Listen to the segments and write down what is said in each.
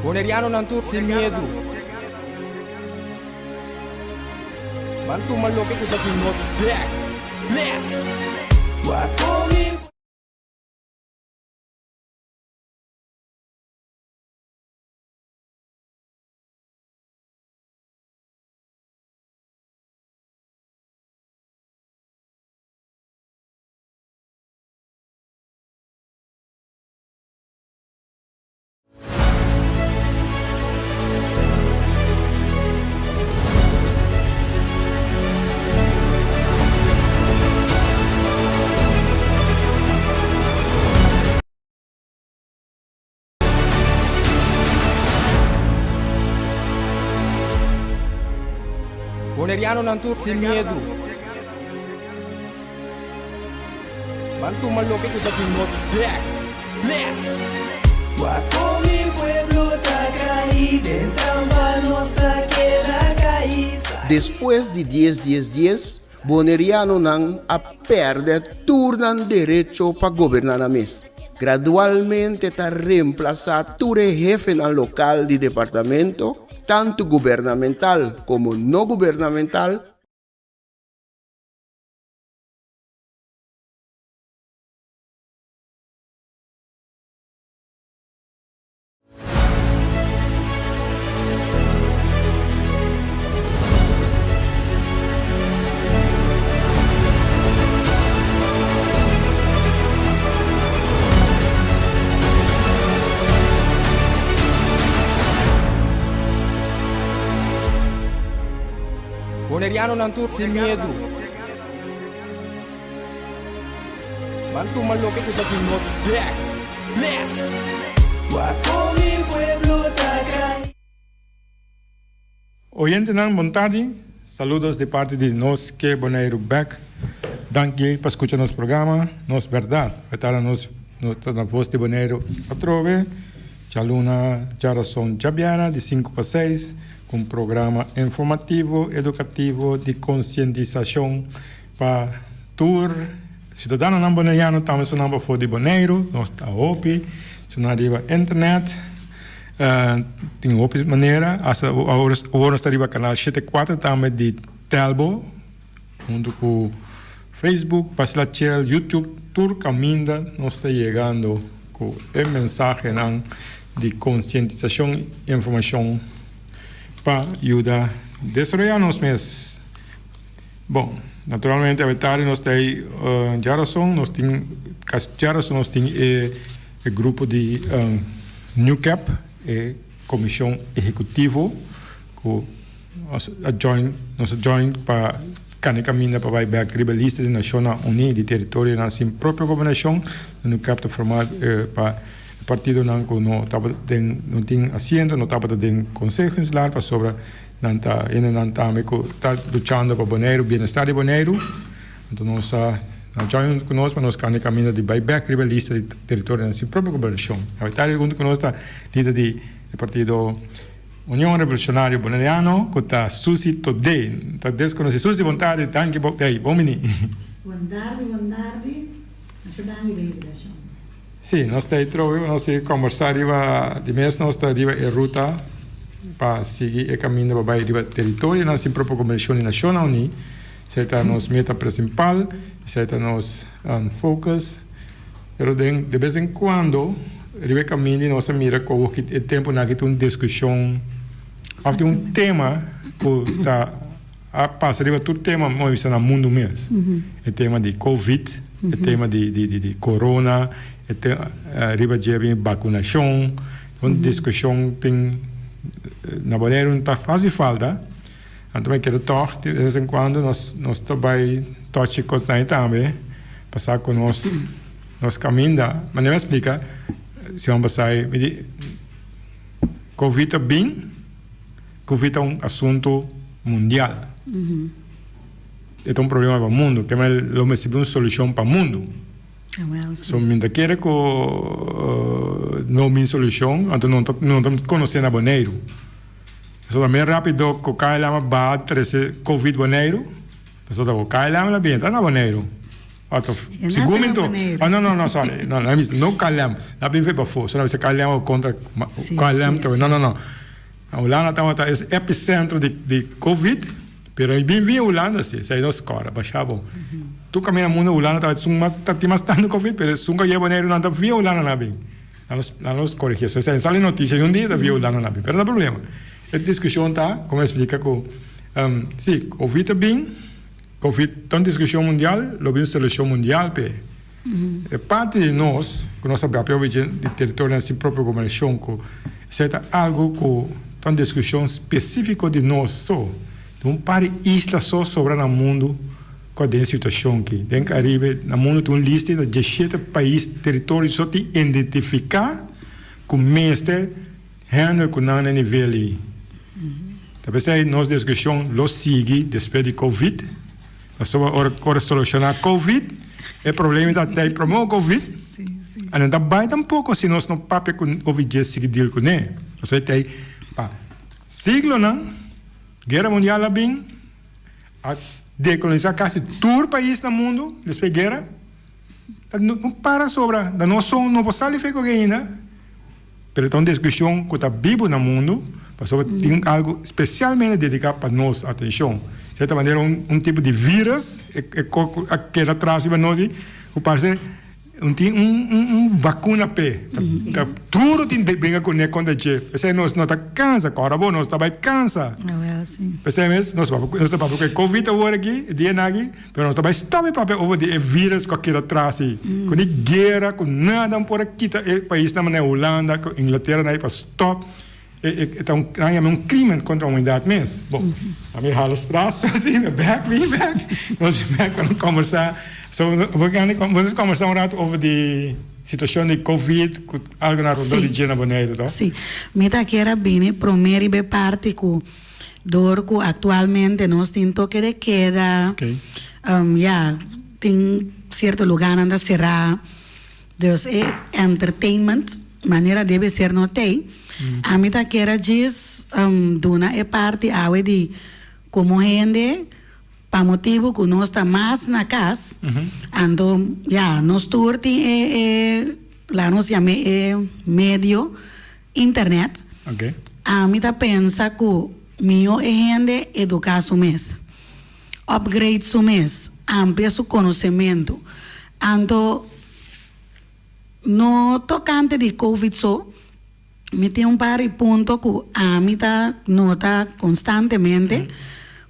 Bonerianonan tur sin miedu. Ban tuma loke ku ta di nos bek. Bless! Bonerianonan tur sin miedu. Ban tuma loke ku ta di nos bek. Bless! Despues di dies dies dies, Bonerianonan a pèrdè tur nan derecho pa goberná nan mes. Gradualmente ta remplasá tur e hefenan lokal di departamento, tantu gubernamental komo no gubernamental, Bonerianonan tur sin miedu. Ban tuma loke ku ta di nos bek. Bless! Oyentenan bon tardi, saludos di parti di Nos Ke Boneiru Bek. Danki pa skucha nos programa Nos Bèrdat. We ta na nos ta na Vos di Boneiru atrobe djaluna, djarason, djabièrnè di sinku pa seis ku un programa informativo, edukativo, di konsientisashon pa tur siudadanonan boneriano, tambe esnan pafó di Boneiru. Nos ta hopi esnan riba internet. Tin hopi manera, hasta awor nos ta riba kanal shete kuater tambe di Telbo huntu ku Facebook, Baslachel, YouTube, tur kaminda nos ta yegando ku e mensahenan di konsientisashon i informashon pa yuda desaroyá nos mes. Bon, naturalmente awe tardi nos ta ei djarason, nos tin kasi djarason nos tin e grupo di NewCap, e komishon ehekutivo ku nos a join, nos a join pa kane kaminda pa bai bèk riba lista di Nashonnan Uní di teritorionan sin propio gobernashon. NewCap ta formá pa e partidonan ku no tabata den, no tin asiento, no tabata den Konseho Insular pasobra Nan ta hendenan tambe ku ta luchando pa Boneiru, bienestar di Boneiru. Anto nos a nan join huntu ku nos pa nos kanda e kaminda di bai bèk riba e lista di teritorionan sin propio gobernashon. Awe tardi huntu ku nos ta lider di e partido Union Revolucionario Boneriano ku ta Susie Thodé. Ta deskonosí. Susie bon tardi, danki bo ei, bon bini. Bon tardi, bon tardi. Masha danki pa e invitashon. Sí, nos ta ei trobe, nos ta kombersá riba di mes nos ta riba e ruta pa sigui e kaminda pa bai riba teritorionan sin propio gobernashon di Nashonnan Uní. Esei ta nos meta prinsipal, esei ta nos focus. Pero den de bes en kuando riba e kaminda nos a mira ku awor e tempunan aki tin un diskushon òf tin un tema ku ta A pasa riba tur tema moe bisa na mundu mes. E tema di covid, e tema di di di corona, e tema riba dje bin bakunashon. Un diskushon tin na Boneiru no ta fásil falta. Anto mi kere tòg de bes en kuando nos nos ta bai tòchi kosnan ei tambe pa sa ku nos nos kaminda. Manera mi a splika siman pasá mi di covid a bin. Covid ta un asuntu mundial. E ta un problema pa mundu. Ke men lo mester bin un solushon pa mundu. So mi ta kere ku no bin solushon, anto no ta no ta konosé na Boneiru. Pasobra men rápido ku KLM a baha trese Covid Boneiru, pasobra ku KLM la bin ta na Boneiru. Of segun mi to oh no no no sorry no no no KLM na bin fe pafó so na bisa KLM a kontra KLM to no no no na Hulanda tabata es epicentro di di covid pero e bin via Hulanda si esei nos kòrda basha bon tur kaminda mundu Hulanda tabata esun mas ta tin mas tantu covid pero esun ku a yega Boneiru nan ta via Hulanda nan a bin nan nos nan nos korigi eso esei sali notisia un dia ta via Hulanda nan a bin pero no problema e diskushon ta komo a splika ku si covid a bin. Covid ta un diskushon mundial, lo bin un solushon mundial p'e. E parti di nos ku nos a papia hopi dje di teritorionan sin propio gobernashon ku esei ta algu ku ta un diskushon spesífiko di nos so. Tin un par di isla so sobra na mundu ku a den e situashon aki. Den Karibe na mundu tin un lista di diesshete pais teritorio so tin identifiká ku mester Handel ku nan na nivel ei. Ta p'esei nos diskushon lo sigui despues di Covid, pasobra ora ora solushoná Covid e problema ta tei promé Covid, a no ta bai tampoko si nos no papia ku Covid dje sigui deal kuné. Pasobra e tei pa siglonan, Guera Mundial a bin, a dekolonisá kasi tur pais na mundu despues guera, ta no para sobra, ta nos son no por sali fe ku ainda. Pero ta un diskushon ku ta bibu na mundu pasobra tin algu spesialmente dediká pa nos atenshon. Sierta manera un tipo di vírus e ku a keda tras riba nos i ku parse un tin un vakuna p'e. Ta duru tin bringa kuné kontra dje. P'esei nos no ta kansa. Kòrda bo, nos ta bai kansa. P'esei mes nos ta papia ku e covid awor aki, e dianan aki. Pero nos ta bai stop e papia over di e virus cu a keda tras ey. Cu ni guera, cu nada por a kita e paisnan manera Hulanda cu Inglatera na ey pa stop e e ta un nan yama un crimen contra humanidad mes. Bon, ami hala stras así, mi bek, mi bek, nos mi bek pa nos combersa. So, bo gana nos combersa un rato over di situacion di covid cu algo na rondó di dje na Boneiru, to? Sí, mi ta kier a bini prome riba e parti cu. Dor ku aktualmente nos tin toke de keda, ya, tin sierto lugánan ta será, dus e entertainment manera debe ser no t'ei. Ami ta kier a djis duna e parti awe di komo hende pa motibu ku nos ta mas na kas, anto ya, nos tur tin e e laga nos yam'é e medio internet. Ami ta pensa ku mihó e hende eduká su mes, upgrade su mes, amplia su konosementu. Anto no tokante di covid so, mi tin un par di punto ku ami ta nota konstantemente,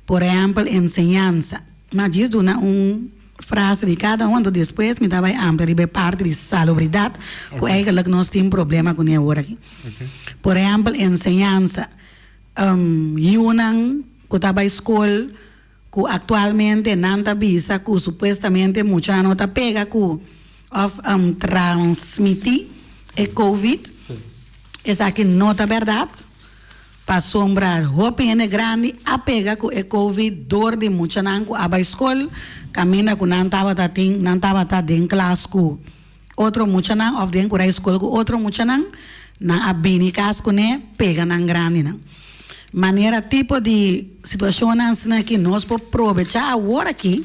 por ehèmpel enseñansa. Ma djis duna un frase di kada un, anto despues mi ta bai amplia riba e parti di salubridat ku eigenlijk nos tin problema kuné awor aki. Por ehèmpel enseñansa, yunan ku ta bai skol ku aktualmente nan ta bisa ku supuestamente muchanan no ta pega ku òf transmití e covid, esaki no ta bèrdat. Pasobra hopi hende grandi a pega ku e covid dor di muchanan ku a bai skol kaminda ku nan tabata tin nan tabata den klas ku otro muchanan òf den kurai skol ku otro muchanan, nan a bini kas kuné pega nan grandinan. Manera tipo di situashonnan asina aki nos por probechá awor aki.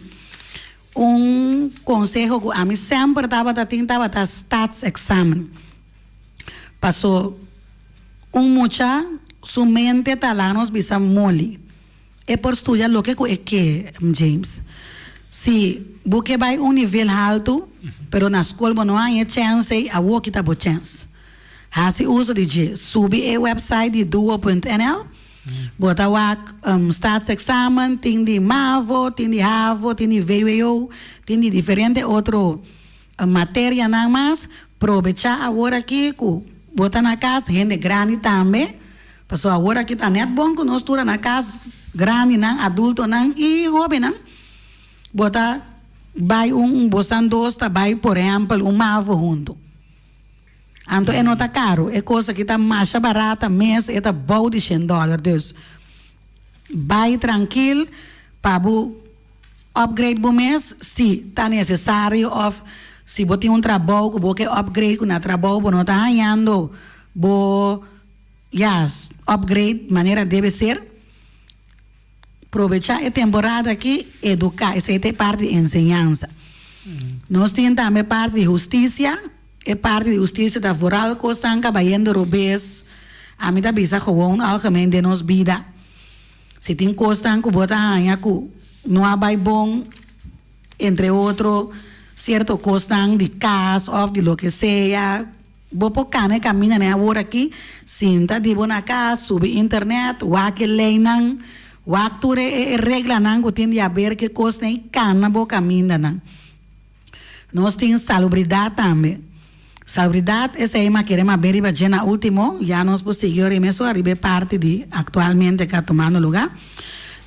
Un konseho ku ami semper tabata tin tabata staatsexamen. Paso un mucha su mente ta laga nos bisa moli. E por studia loke ku e ke, James. Si bo ke bai un nivel haltu, pero na skol bo no haña e chèns ei, awor ki ta bo chèns. Hasi uso di dje. Subi e website di duo.nl, bo ta wak staatsexamen, tin di mavo, tin di havo, tin di vwo, tin di diferente otro Materianan mas, probechá awor aki ku bo ta na kas, hende grandi tambe, pasobra awor aki ta nèt bon ku nos tur a na kas, grandinan, adultonan i hóbennan, bo ta bai un, bosan dos ta bai por ehèmpel un mavo huntu. Anto e no ta karu, e kos aki ta masha barata mes, e ta bou di shen dòler, dus bai trankil pa bo. Upgrade bo mes si ta necesario of si bo tin un trabou cu bo ke upgrade cu na trabou bo no ta hañando bo ya upgrade manera debe ser. Probecha e temporada aki educa esey ta e parti di enseñansa. Nos tin tambe parti di hustisia. E parti di hustisia ta vooral kosnan ka bayendo robes. Ami ta bisa gewoon algemeen den nos bida. Si tin kosnan ku bo ta haña ku no a bai bon, entre otro sierto kosnan di kas òf di loke sea, bo por kana e kaminda den awor aki, sinta di bo na kas, subi internet, wak e leinan, wak tur e reglanan ku tin di haber ku e kosnan i kana bo kamindanan. Nos tin salubridat tambe. Salubridat esei m'a kere m'a bin riba dje na ultimo, ya nos por sigui ora mesun ariba e parti di aktualmente ka tumando luga.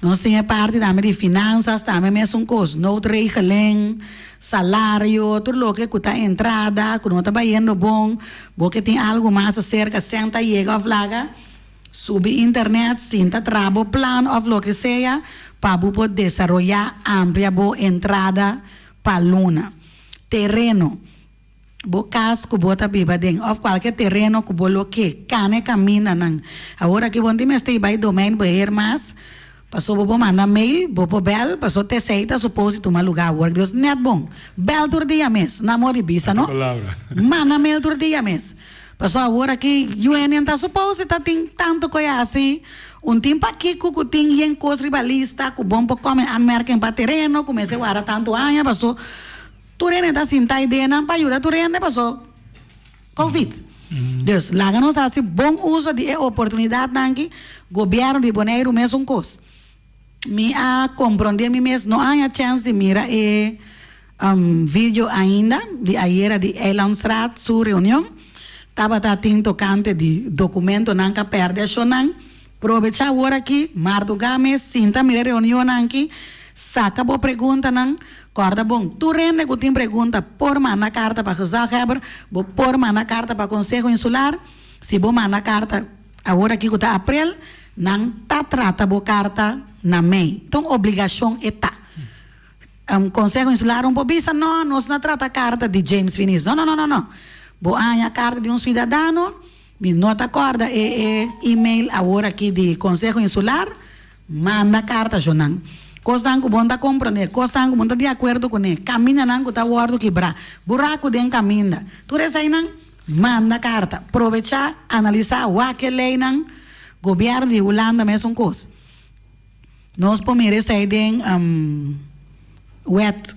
Nos tin e parti tambe di finansas tambe mesun kos, noodregeling, salario, tur loke ku ta entrada ku no ta bayendo bon, bo ke tin algu mas aserka sèn ta yega òf laga, subi internet, sinta traha bo plan òf loke sea pa bo por desaroyá, amplia bo entrada pa luna. Tereno, Bo kas ku bo ta biba den òf kualke tereno ku bo lo ke, kana e kamindanan. Awor aki bo no tin mester bai domeinbeheer mas, paso bo por manda mail, bo por bèl, paso tesei ta supos di tuma lugá awor. Dios nèt bon. Bèl tur dia mes, na amor di bisa no. Manda mail tur dia mes. Paso awor aki UN ta supos di ta tin tantu koe hasi, un tin pakiko ku tin yen kos riba lista ku bon por kome aanmerking pa tereno ku mester wara tantu aña paso tur hende ta sinta ideanan pa yuda tur hende paso covid. Dus laga nos hasi bon uso di e oportunidatnan aki, gobièrnu di Boneiru mesun kos. Mi a komprondé mi mes no a haña chèns di mira e video ainda di ayera di Eilandsraad su reunion. Tabata tin tokante di dokumentonan ka pèrdè ashonnan. Probechá awor aki, mardugá mes sinta mira e reunionnan aki, saka bo preguntanan. Kòrda bon, tur hende ku tin pregunta por manda karta pa gezaghebber, bo por manda karta pa Konseho Insular. Si bo manda karta awor aki ku ta aprel, Nan ta trata bo karta na mei. Ta un obligashon e ta. Konseho Insular un por bisa, no, nos no a trata karta di James Finies. No, no, no, no, no. Bo a haña karta di un suidadano, mi no ta kòrda e e email awor aki di Konseho Insular, manda karta sho nan. Kosnan ku bo no ta komprondé, kosnan ku bo no ta di akuerdo kuné, kamindanan ku ta wòrdu kibrá, buraku den kaminda, tur eseinan Manda karta. Probechá, analisá, wak e leinan. Gobièrnu di Hulanda mesun kos. Nos por mira esei den wet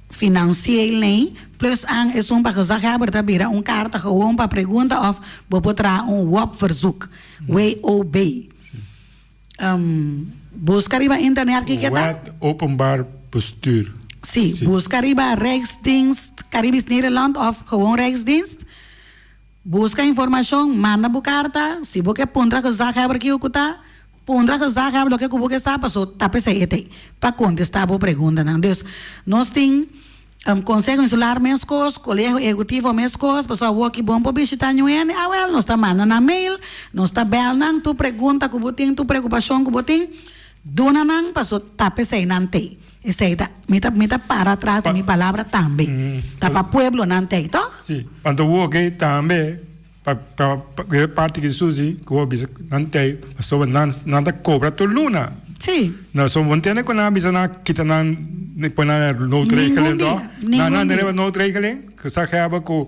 financieel nei, plus an esun pa gezaghebber ta bira un karta gewoon pa pregunta òf bo por traha un WOB-verzoek, WOB. Buska riba internet kiko ta. Wet Openbaar Bestuur. Sí, buska riba Rijksdienst Caribisch Nederland of gewoon Rijksdienst. Buska informashon, manda bo karta. Si bo ke puntra gezaghebber kiko ku ta, puntra gezaghebber loke ku bo ke sa paso ta p'esei e t'ei pa kontestá bo preguntanan. Dus nos tin Konseho Insular meskos, Kolegio Ehekutivo meskos, pasobra awor ki bon por bishita ñu hende, awel nos ta manda nan mail, nos ta bel nan tur pregunta ku bo tin, tur preokupashon ku bo tin, duna nan paso ta p'esei nan t'ei. Esei ta, mi ta mi ta para atras di mi palabra tambe. Ta pa pueblo nan t'ei, tòg? Sí, anto awor ki tambe pa pa e parti ki Susi ku bo bisa nan t'ei pasobra nan nan ta kobra tur luna. Sí. No, so bo ntende ku nan a bisa nan a kita nan pone nan na noodregeling Ningun dia, tòg? Nan ningun nan dia. riba noodregeling, gezaghebber ku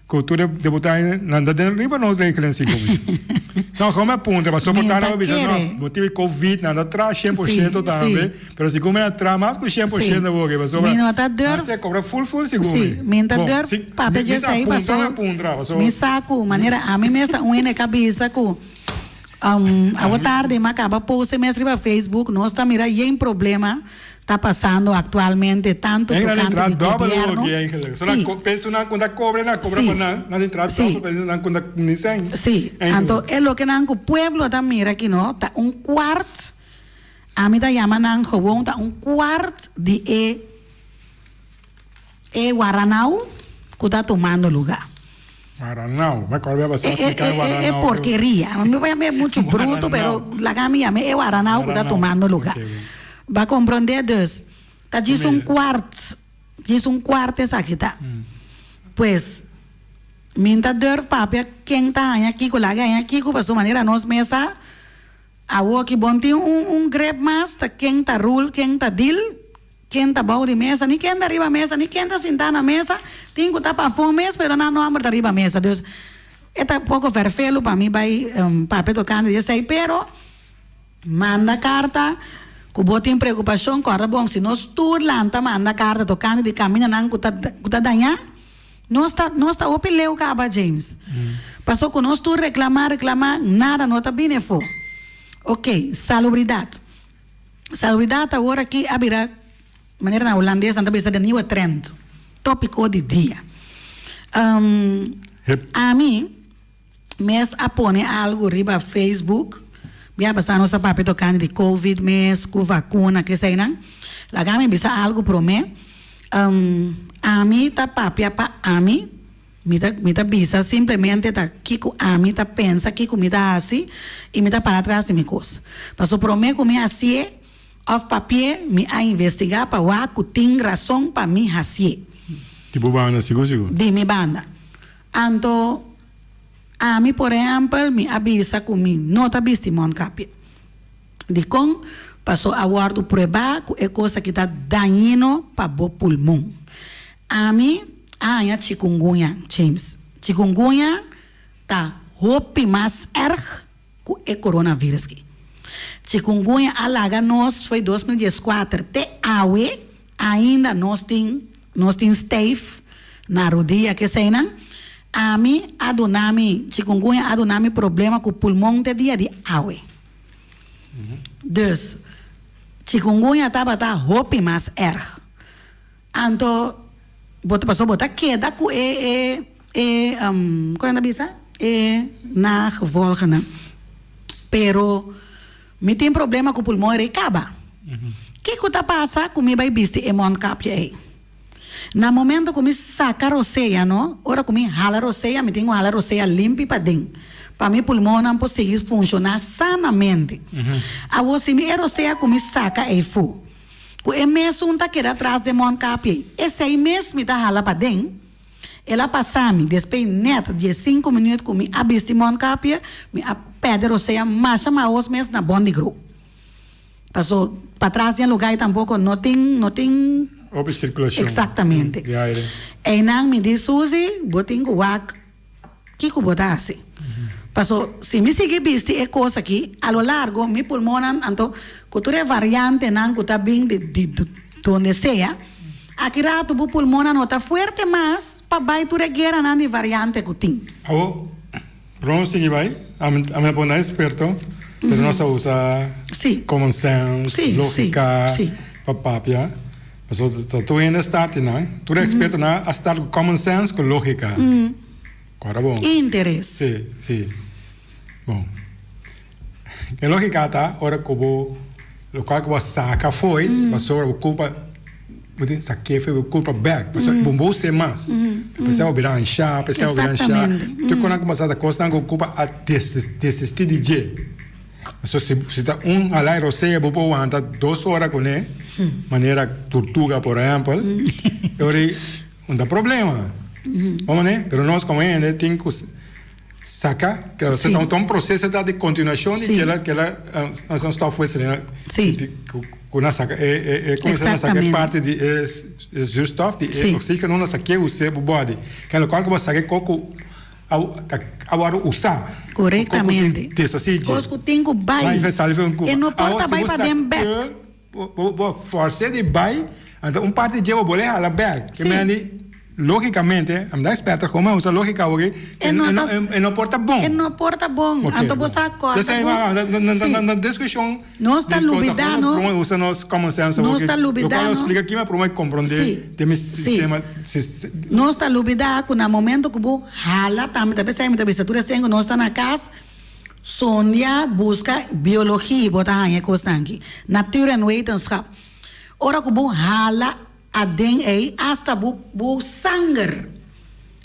ku tur e deputadonan nan ta den riba noodregeling sigur mi. No, gewoon mi a puntra pasobra Mi por ta ta nan a bisa no kere. motibu di covid nan ta traha shen por Sí, shento tambe. sí. Pero si mi a traha mas ku shen por Sí. shento awor pasobra Mi no ta durf. nan se kobra ful ful sigur Sí, mi. mi ta Bon, durf si papia mi mi ta djesei puntra paso mi a puntra paso mi sa ku manera ami mes ta un hende ka bisa ku awo tardi mi a kaba post e mes riba Facebook nos ta mira yen problema ta pasando aktualmente tantu Eigenlijk nan tokante entra di dòbel awor gobièrnu. aki eigenlijk. So nan Sí. ko pensa nan ku ta kobra nan kobra Sí. pa nan nan entra Sí. dòbel pensa nan ku ta ni sèn. Sí, anto Eigenlijk. e loke nan ku pueblo ta mira aki no ta un kuart. Ami ta yama nan gewoon ta un kuart di e e waranau ku ta tumando lugá. Waranau, mi acorda bo a E e splika e e waranau. porkeria. Mi por yam'é muchu bruto pero laga mi yam'é e waranau ku ta tumando lugá. Bo a komprondé? Dus ta djis un kuart, djis un kuart esaki ta. Pues mi ta durf papia ken ta haña kiko, laga haña kiko pasobra manera nos mes a. Awor ki bon tin un un grep mas ta ken ta rul ken ta dil. ken ta bou di mesa, ni ken ta riba mesa, ni ken ta sintá na mesa, tin ku ta pafó mes pero nan nòmber ta riba mesa. Dus e ta poko fèrfelu pa mi bai papia tokante di esei, pero manda karta ku bo tin preokupashon, kòrda bon si nos tur lanta manda karta tokante di kamindanan ku ta ku ta dañá, nos ta nos ta hopi leu kaba James. Paso ku nos tur reklamá reklamá nada no ta bini afó. Oke, salubridat. Salubridat awor aki a bira, manera na hulandes nan ta bisa de nieuwe trend, tópiko di dia. Ami mes a pone algu riba Facebook, bia pasá nos a papia tokante di covid mes, ku vakuna, keseinan. Laga mi bisa algu promé, ami ta papia pa ami. Mi ta mi ta bisa simplemente ta kiko ami ta pensa, kiko mi ta hasi i mi ta para tras di mi kos. Paso promé ku mi hasié òf papié mi a investigá pa wak ku tin rason pa mi hasié. Di bo banda sigur sigur? Di mi banda. Anto ami por ehèmpel mi a bisa ku mi no ta bisti mondkapje. Dikon? Paso a wòrdu pruebá ku e kos aki ta dañino pa bo pulmon. Ami a haña chikungunya, James. Chikungunya ta hopi mas erg ku e coronavirus ki. Chikungunya a laga nos fo'i 2014 te awe, ainda nos tin nos tin stijf na rudia keseinan. Ami a duna mi, chikungunya a duna mi problema ku pulmon te dia di awe. Dus, chikungunya tabata hopi mas erg. Anto, bo ta pasobra bo ta keda ku e e e kon nan ta bisa? E nagevolgennan. Pero mi tin problema ku pulmon rei kaba. Kiko ta pasa ku mi bai bisti e mondkapje ei? Na momento ku mi saka rosea no, ora ku mi hala rosea mi tin ku hala rosea limpi paden pa mi pulmonnan por sigui funshoná sanamente. Awor si mi e rosea ku mi saka ei fu, ku e mesun ta keda tras den mondkapje ei, esei mes mi ta hala paden, el a pasa mi despei nèt diesinku minüt ku mi a bisti mondkapje, mi a pèrdè rosea masha mahos mes na bon di gro. Paso patras den lugar tampoco no tin no tin. Hopi circulacion. Exactamente. Di aire. Eynan mi di Suzy bo tin cu wak kico bo ta haci. Paso si mi sigui bisti e cos aki a lo largo mi pulmonnan anto cu tur e variantenan cu ta bin di di donde sea aki rato bo pulmonnan no ta fuerte mas pa bay tur e gueranan di variante cu tin. Awo. Prome sigui bai, ami ami a pone experto, pero nos a usa common sense, logica pa papia. Pasobra ta tur hende a start nan, tur e expertonan a start cu common sense cu logica. Cu ora bon. Interes. Si, si. Bon. E logica ta ora cu bo locual cu bo a saca fo'i, pasobra bo culpa. Bo tin sak'é fe bo kulpa bèk pasobra bo bo us'é mas. P'esei bo bira anshá, p'esei bo bira anshá. Tur kosnan ku pasa ta kosnan ku kulpa a desistí di dje. Pasobra si si ta un halá e rosea bo por wanta dos ora kuné, manera turtuga por ehèmpel, e ora ei no ta problema. Bo manera? Pero nos komo hende tin ku. Saca, que Sí. ta un proceso ta di continuacion di Sí. kela kela uh, stofwisseling Sí. di ku ku na saca e e e como se na saca Exactamente. parte di e e zuurstof di e Sí. oxígeno na saque use bo body. Ke locual ku bo saca koko a ta a wòrdu usá. Correctamente. Koko tin deshací dje. Kos ku tin ku bai. Bai sali fen ku. E no por ta Awor si bai bo pa den bek. saca bo bo forse di bai anto un parti dje bo bole hala bek. Sí. Ke mende Logicamente, ami ta experto como a usa logica awor aki, E no ta e no por ta bon. E no por ta bon. Ok, Anto bo bon. sa acorda Entonces, ku na, si. na, na discusion Nos ta di cosa, lubida como no. prome usa nos common sense awor Nos aki, ta lubida locual no. splica kima prome comprende Si, den mi si. sistema, sis, Nos ta lubida ku na momento ku bo hala tambe ta p'esei mi ta bisa tur esei ku nos ta na kas, sondia buska biologie bo ta haña e kosnan aki, natuur en wetenschap. Ora ku bo hala Aden ei asta bo bo sanger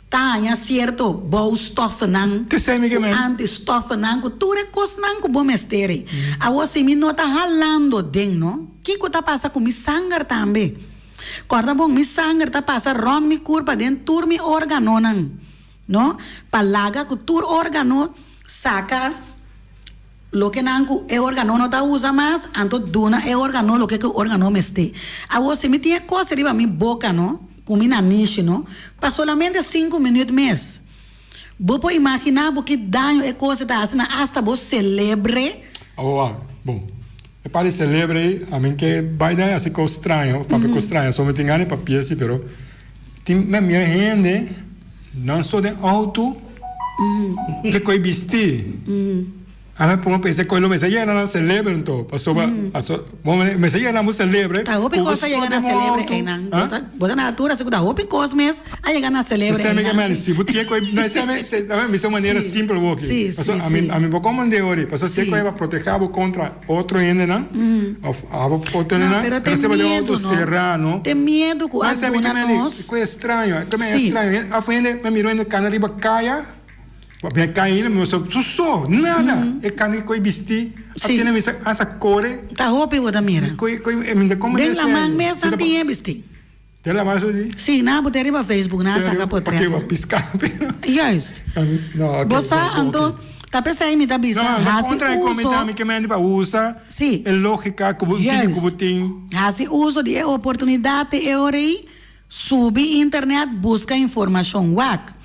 ta haña sierto bouwstoffennan Te sei mi ke ku men. antistoffennan ku tur e kosnan ku bo mester ei. Awor si mi no ta halando den no, kiko ta pasa ku mi sanger tambe? Kòrda bon, mi sanger ta pasa rònt mi kurpa den tur mi organonan no, pa laga ku tur organo saka. Loke nan ku e organo no ta usa mas, anto duna e organo loke ku e organo mester. Awor si mi tin e kos riba mi boka no, ku mi nanishi no, pa solamente sinku minüt mes. Bo por imaginá bo ki daño e kos ta hasi na asta bo selebre? Awor wak, bon, e parti selebre ei, ami ke bai den hasi kos straño, papia kos straño, so mi tin gana di papia si, pero tin mi a mira hende nan so den outo ke koe bisti. Ami a pone pensa koe lo mester yega na nan selebre anto, pasobra bo mester yega na bo selebre Ta hopi ku bo kos a so yega na den bo selebre outo. einan. Bo ta bo ta na altura si ku ta hopi kos mes a yega na selebre Esei mi ke einan mende, si. si bo tin koe, no esei mi mi bisa un manera Si, simpel awor aki, si, pasobra si, ami si. ami por komprende ori, pasobra si e Si. koe pa proteha bo kontra otro hendenan òf abo otro No, hendenan, pero pero ten si bo den miedu outo no. será no. Ten miedu ku No a esei mi ke duna mende, nos. koe straño, koe Si. straño, òf hende mi mira hende kana riba kaya. Mi a kai ainda, mi so su so, nada. E kani koi bisti, a Sí. tene mi sa asa kore. Ta hopi bo ta mira. Koi koi e mi ta como Den esei. laman mes Si nan ta tin e bisti. Den laman so si? Sí, nan a bot'é riba Facebook, nan a Serio? saka potret. Oké, bo piska pero. Juist. No, oké, Bo sa, bo, anto, oké. ta p'esei mi ta bisa, No, no hasi kontra e uso. komenta mi ke mende pa usa Sí. e logika ku bo tin Juist. ku bo tin. Hasi uso di e oportunidat te e ora ei. Subi internet buska informashon wak.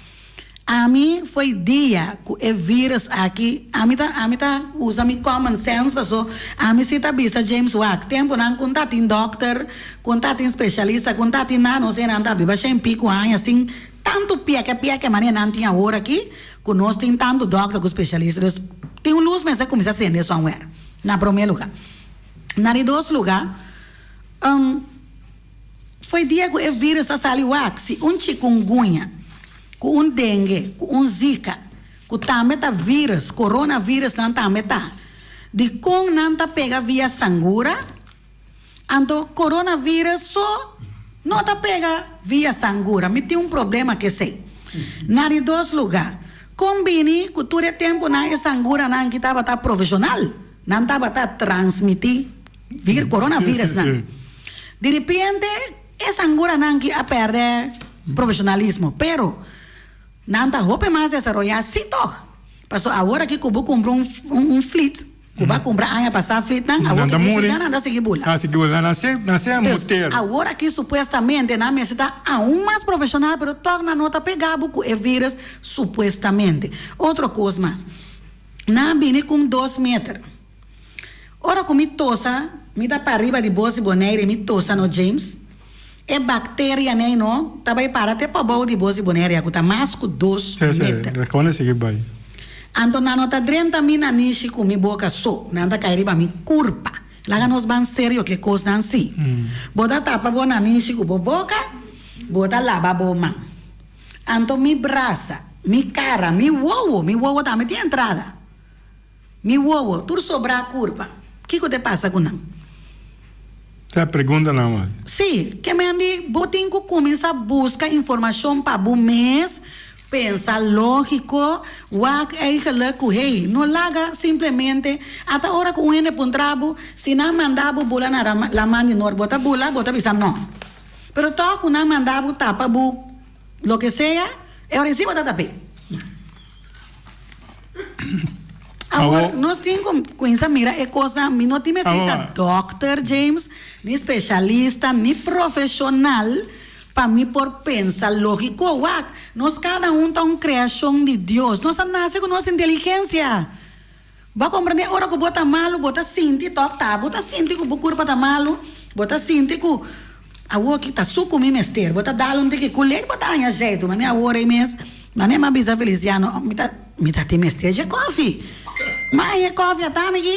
Ami foi dia ku e virus aki ami ta ami ta usa mi common sense paso ami si ta bisa James wak temponan ku ta tin dokter ku ta tin specialista ku ta tin nan nos nan ta biba shen pico aña sin tantu pieke pieke manera nan tin awor aki ku nos tin tantu dokter ku specialista dus tin un lus mester kuminsa sende somewhere na prome luga na di dos luga. Foi dia ku e virus a sali wak si un chikungunya, ku un dengue, ku un zika, ku tambe ta virus, coronavirus nan tambe ta. Dikon nan ta pega via sangura? Anto coronavirus so no ta pega via sangura. Mi tin un problema ku esei. Na di dos luga, kon bini ku tur e tempunan e sanguranan ki tabata profeshonal, nan tabata transmiti Vir coronavirus nan. Di repente e sanguranan ki a perde profesionalismo, pero nan ta hopi mas desaroya si tog. Paso awor aki ku bo kumpra un un flit, ku bo a kumpra aña pasa flitnan, awor ki bo flitnan nan ta sigui bula. Nan sigui bula, nan se nan se Dus mutero. awor aki supuestamente nan mester ta aun mas profesional, pero tog nan no ta pega bo ku e virus supuestamente. Otro kos mas, nan a bini ku un dos meter. Ora ku mi tosa, mi ta pariba di bos di Bonaire i mi tosa no James, e bakterianan no ta bai para te pabou di bos di Bonaire ku ta mas ku dos Sí, sí, meter. responde sigui bai. Anto nan no ta drenta mi nanishi ku mi boka so, nan ta kai riba mi kurpa. Laga nos ban serio ku e kosnan si. Bo ta tapa bo nanishi ku bo boka, bo ta laba bo man. Anto mi brasa, mi kara, mi wowo, mi wowo tambe tin entrada. Mi wowo, tur sobrá kurpa. Kiko te pasa ku nan? Ta pregunta nan mas. Sí, ke men di bo tin ku kuminsá buska informashon pa bo mes, pensa lógiko, wak eigenlijk ku hey, no laga simplemente ata ora ku un hende puntra bo, si nan manda bo bula na laman di nort bo ta bula, bo ta bisa no. Pero tòg ku nan manda bo tapa bo loke sea, e ora ei sí bo ta tap'é. Awor, nos tin ku kuminsá mira e kosnan. Mi no tin mester ta dòkter, James, ni spesialista, ni profeshonal pa mi por pensa lógiko. Wak, nos kada un ta un kreashon di Dios. Nos a nase ku nos inteligensia. Bo a komprendé? Ora ku bo ta malu, bo ta sinti tòg ta. Bo ta sinti ku bo kurpa ta malu. Bo ta sinti ku awor ki ta suku mi mester. Bo ta dal un tiki ku lek, bo ta haña zjeitu. Mane awor ei mes, mane m'a bisa Feliciano, mi ta, mi ta tin mester dje kòfi. M'a haña e kòfi ata mi ki.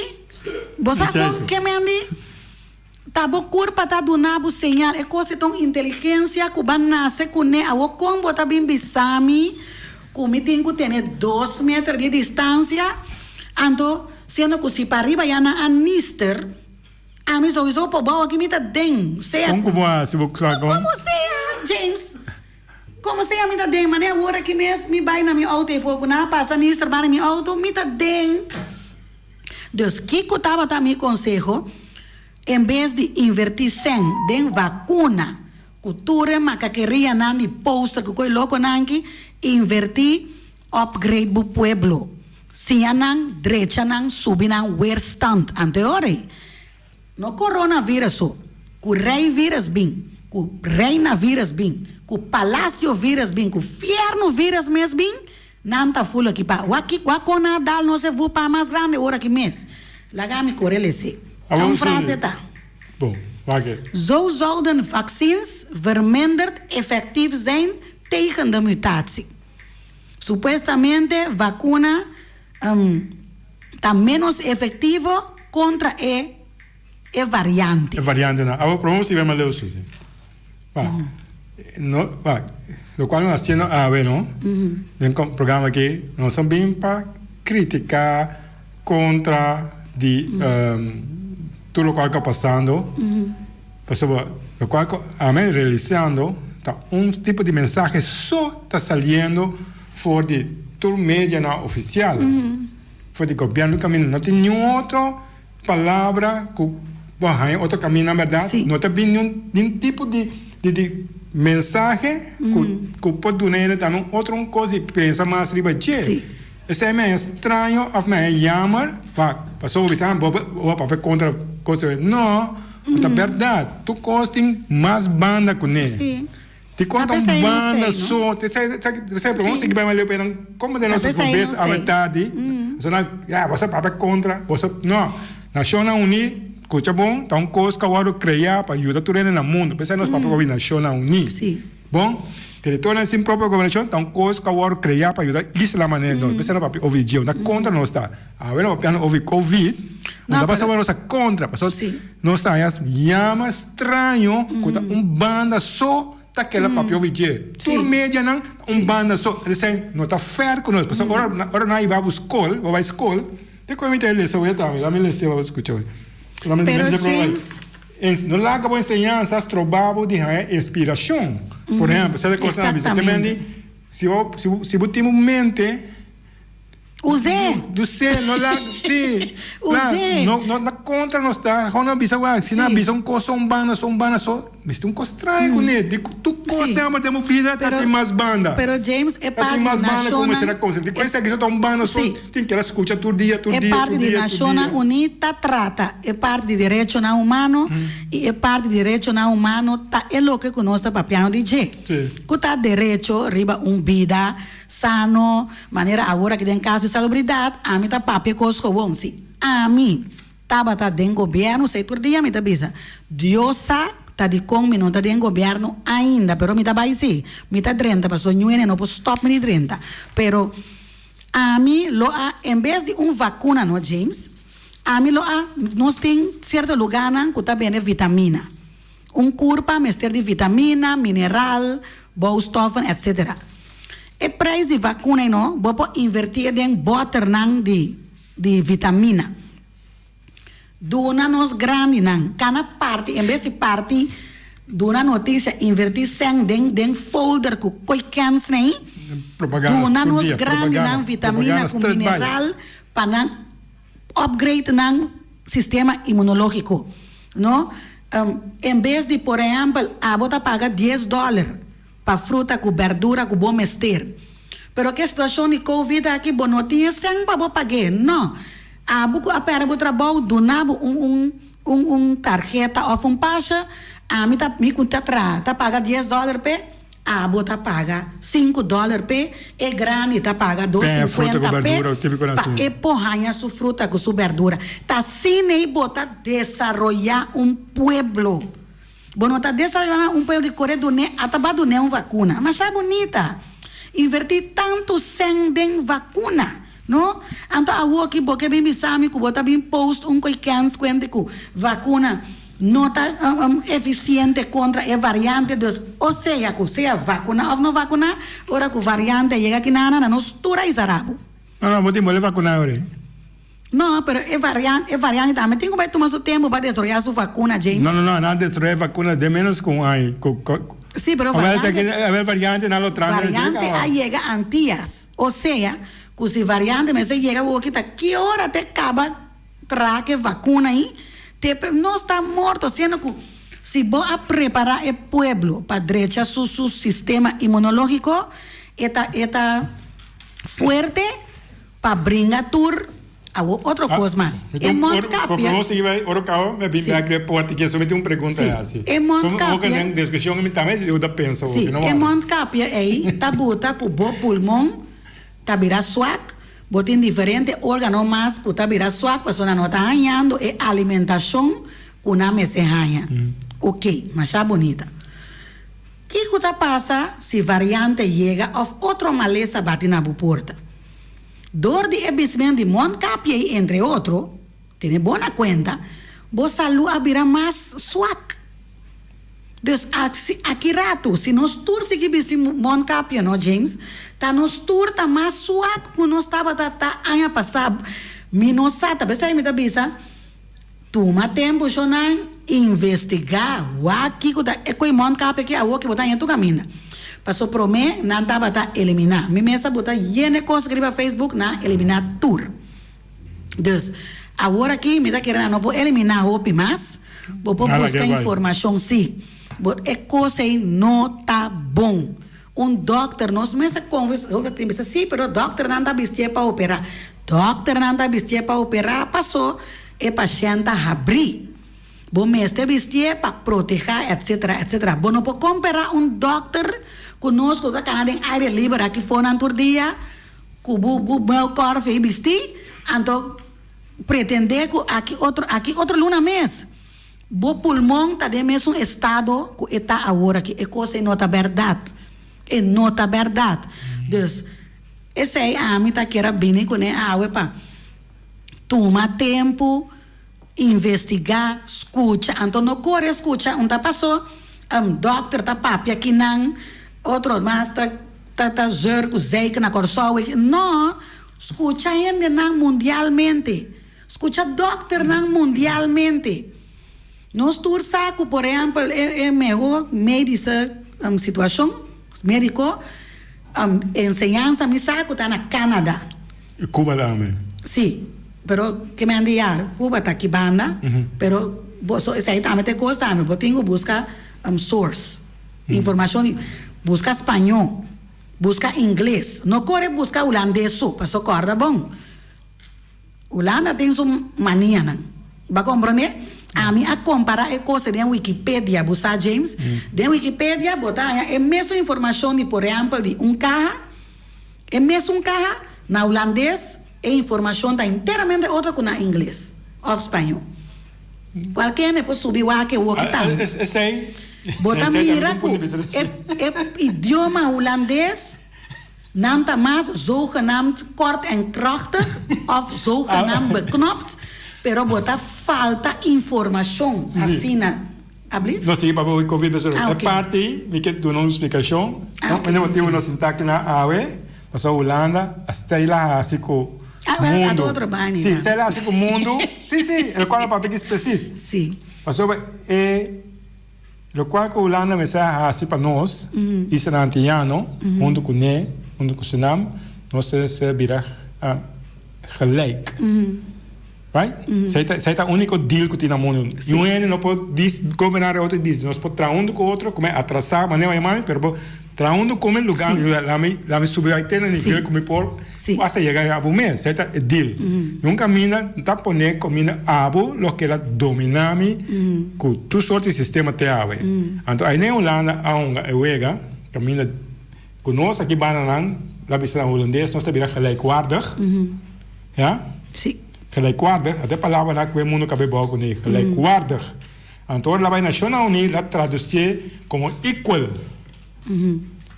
Bo sa kon ke mendi? Ta bo kurpa ta duna bo señal. E kos ei ta un inteligensia ku bo a nase kuné. Awor kon bo ta bin bisa mi ku mi tin ku tene dos meter di distansia? Anto, siendo ku si pariba ya nan a nister, ami souiso por bou aki mi ta den. Sea Kon ku bo hasi bo No, komo sea, James. Komo sea mi ta den. Manera awor aki mes mi bai na mi outo ei for ku nan a pasa nister banda mi outo, mi ta den. Dus kiko tabata mi konseho? En bes di invertí sèn den vakuna ku tur e makakerianan di poster ku koe lokonan aki, invertí upgrade bo pueblo. Siña nan, drecha nan, subi nan weerstand. Anto e ora ei, no coronavirus so, cu reyvirus bin, cu reinavirus bin, cu palacio-virus bin, cu fierno-virus mes bin, nan ta full ekipa. Wak ki, wak con nan a dal nos e vupa mas grandi ora ki mes. Laga mi core lese. Awor Un frase ta. Bon, wak e. Zo zouden vaccins verminderd effectief zijn tegen de mutatie. Supuestamente vacuna ta menos efectivo contra e e variante. E variantenan. Awor prome si bay maleu Susi. Wak, no, wak, locual nos haciendo awe no, den programa aki, nos a bin pa critica contra di tur locual cu a pasando. Pasobra locual cu ami realisando ta un tipo di mensahe so ta saliendo for di tur medianan oficial, for di gobierno caminda. No tin niun otro palabra cu bo haña otro caminda na berdad. No ta bin niun niun tipo di di mensahe cu cu por duna hende tambe un otro un cos di pensa mas riba dje. Esei mi haña straño of mi haña jammer, pa pasobra bo bisa bo bo papia contra cos no. No ta berdad. Tur cos tin mas banda cu ne. Di con ta un banda so. Esey pero nos sigui bay mas leu pero como den nos bes awe tardi. So nan ya boso a papia contra boso no. Nacionnan Uní scucha bon ta un cos cu a wordo crea pa yuda tur hende na mundo. P'esey nos papia hopi Nacionnan Uní. Bon territorionan sin propio gobernacion ta un cos cu a wordo crea pa yuda isla manera nos. P'esey nos papia hopi dje. No ta contra nos ta. Awe nos papiando over covid, no ta pasobra nos ta contra, pasobra nos ta haña yama straño cu ta un banda so ta keda papia over dje. Tur medianan ta un banda so. Esei no ta fair cu nos, pasobra ora ora nan a hiba bo scol, bo bai scol, te cu mi ta lesa hoy tambe, laat mi lesa pa bo scucha hoy. Pero James. No laga bo enseñansa stroba bo di haña inspiracion. Por ehempel, cierto cosnan a bisa, te mende si bo si bo tin un mente. Us'é! Us'é, no la, sí. Us'é! No, no, na kontra nos ta, ho no bisa wak, si nan bisa un kos so un banda, so un banda so, mester un kos trae kuné, di ku tur kos semper den bo bida ta tin mas banda. Pero James, e Ta parti tin di mas banda ku Nashonnan, mester a konse, di ku esaki so ta un banda so, tin keda skucha tur dia, tur e dia, parti tur di dia, tur Nashonnan dia. Uní ta trata e parti di derechonan humano i e parti di derechonan humano ta e loke ku nos ta papiando di dje, ku ta derecho riba un bida Sano, manera awor aki den caso di salubridad, ami ta papia cos gewoon. Si ami tabata den gobierno, sey tur dia mi ta bisa, Dios sa ta dicon mi no ta den gobierno ainda, pero mi ta bay si, mi ta drenta pasobra ñuene no por stop mi di drenta. Pero ami lo a, en bes di un vacuna no James, ami lo a, nos tin cierto lugarnan cu ta bende vitamina. Un curpa mester di vitamina, mineral, bouwstoffen etc. E prijs di vacuna ei no, bo por inverti e den botternan di di vitamina. Duna nos grandinan, cana parti, en bes di parti duna noticia, inverti cen den den folder cu coy kens nei, Propaganda duna tur nos dia, grandinan propaganda, vitamina propaganda cu straight bay. mineral pa nan upgrade nan sistema inmunologico. No, en bes di por ehempel abo ta paga dies dollar pa fruta cu berdura cu bo mester, pero cu e situacion di covid aki bo no tin e cen pa bo pag'e, no, abo cu a perde bo trabou duna bo un un un un tarheta of un pasha, ami ta mi cu ta traha ta paga dies dollar p'e, Abo ta paga sinku dòler p'e, e grandi ta paga dos P'e fruta ku sinkuenta p'e, berdura, típiko nan pa si. e por haña su fruta ku su berdura. Ta asina ei bo ta desaroyá un pueblo. Bo no ta desaroyá un pueblo di kore dun'é, ata ba dun'é un vakuna. Masha bunita. Invertí tantu sèn den vakuna. No? Anto awoki bo ke bin bisa mi ku bo ta bin post un koi kens kuente ku vakuna no ta efisiente kontra e variante dus o sea ku sea vakuna of no vakuna ora ku variante yega kinana na nos tur a isa rabu. No no bo tin bole vakuna ora. No pero e variante e variante tambe tin ku bai tuma su tempo pa desroya su vakuna James. No no no nan desroya e vakuna den menos ku un aña ku Si pero variante a variante nan lo traha variante a yega antias. O sea, ku si variante mester yega woki ta ki ora te kaba traha ke vakuna ei, te pe nos ta morto siendo ku si bo a prepara e pueblo pa drecha su su sistema inmunologiko e ta e ta fuerte. Pa bringa tur awo otro kos mas. Mi E tin un mondkapje. Por sigui bai ora kaba mi a bin bek riba e porta aki so mi tin un pregunta Sí, hasi. e So mondkapje. den diskushon mi tambe yuda pensa Sí, hopi no e wòrdu. mondkapje ei ta buta ku bo pulmon ta bira swak, bo tin diferente organo mas ku ta bira swak pasobra nan no ta hañando e alimentashon ku nan mester haña. Oké, masha bunita. Kiko ta pasa si variante yega òf otro malesa bati na bo porta? Dor di e bisment di mondkapje i entre otro, tene bo na kuenta, bo salú a bira mas swak. Dus aki ratu, si nos tur sigui bisti mondkapje, no James, ta nos tur ta mas swak ku nos tabata ta aña pasá. Mi no sa, ta p'esei mi ta bisa, Tuma tempu shonnan investigá wak kiko ta e koe mondkapje ki awor ki bo ta haña tur kaminda. Paso promé nan tabata eliminá. Mi mes a buta yene kos riba Facebook nan a eliminá tur. Dus awor aki mi ta kere nan no por eliminá hopi mas. Bo por buska informashon si. Bo e kos ei no ta bon. Un dòkter nos mes a konfes hopi ta bisa si pero dòkternan ta bistié pa operá. Dòkternan ta bistié pa operá paso e pashènt ta habrí. Bo mester bistié pa protehá etsetera etsetera. Bo no por kompará un dòkter ku nos ku ta kana den aire liber aki fonan tur dia ku bo bo muilkorf ei bistí anto pretendé ku aki otro aki otro luna mes. Bo pulmon ta den mesun estado ku e ta awor aki. E kos ei no ta bèrdat. E no ta bèrdat. Dus, esei ami ta kier a bini kuné awe pa tuma tempu, investigá, skucha. Anto no kore skucha un ta pasó, dòkter ta papia kinan, otro mas ta ta ta zeur ku zeik na Kòrsou. No! Skucha hendenan mundialmente. Skucha dòkternan mundialmente. Nos tur sa ku por ehèmpel e e mehó medische situashon médiko enseñansa mi sa ku ta na Canada. Cuba tambe. Sí, pero ke men di ya Cuba ta aki banda, pero boso esei tambe ta e kos tambe, bo tin ku buska source, informashon, buska spañó, buska ingles, no kore buska hulandes so, paso kòrda bon. Hulanda tin su manianan. Bo a komprondé? Ami a kompará e kos den Wikipedia, bo sa James? Den Wikipedia bo ta haña e mesun informashon di por ehèmpel di un kaha, e mesun kaha, na hulandes e informashon ta enteramente otro ku na ingles òf spañó. Kualke hende por subi wak e woki tambe. Bo ta mira ku e idioma hulandes. Nan ta mas zogenaamd kort en krachtig of zogenaamd beknopt, pero bo ta falta informacion asina. Ablief? No, sigui papia hoy covid pasobra Ah, e ok. parti mi ke duna un splikashon. Ah, No, ok. mene motibu nos sinta aki na awe, pasobra Hulanda a stijla hasi ku Ah, wel, a mundu. otro bani, Si, dan. stijla hasi ku mundu. Si, si, el kual a papia ki presis. Si. Pasobra e. Lokual ku Hulanda mester a hasi pa nos, Isla Antiyano, huntu ku ne, huntu ku Surinam, nos ta ser bira gelijk. Right? Esei ta, esei ta úniko deal ku tin na mundu. Niun hende no por dis goberná riba otro i dis nos por traha huntu ku otro, kume atrasá, manera bo yama mi, pero bo traha huntu ku mi lugá lami lami subi bai te na nivel ku mi por hasta yega abo mes. Esei ta e deal. Niun kaminda no ta pone kaminda abo loke la dominá mi ku tur sorti di sistema te awe. Anto aina e Hulanda a hunga e wega kaminda ku nos aki banda nan la bisa na hulandes nos ta bira gelijkwaardig. Ya? Gelijkwaardig, ata e palabranan ku e mundu kabe bou kuné, gelijkwaardig. Anto ora la bai Nashonnan Uní la tradusié komo equal.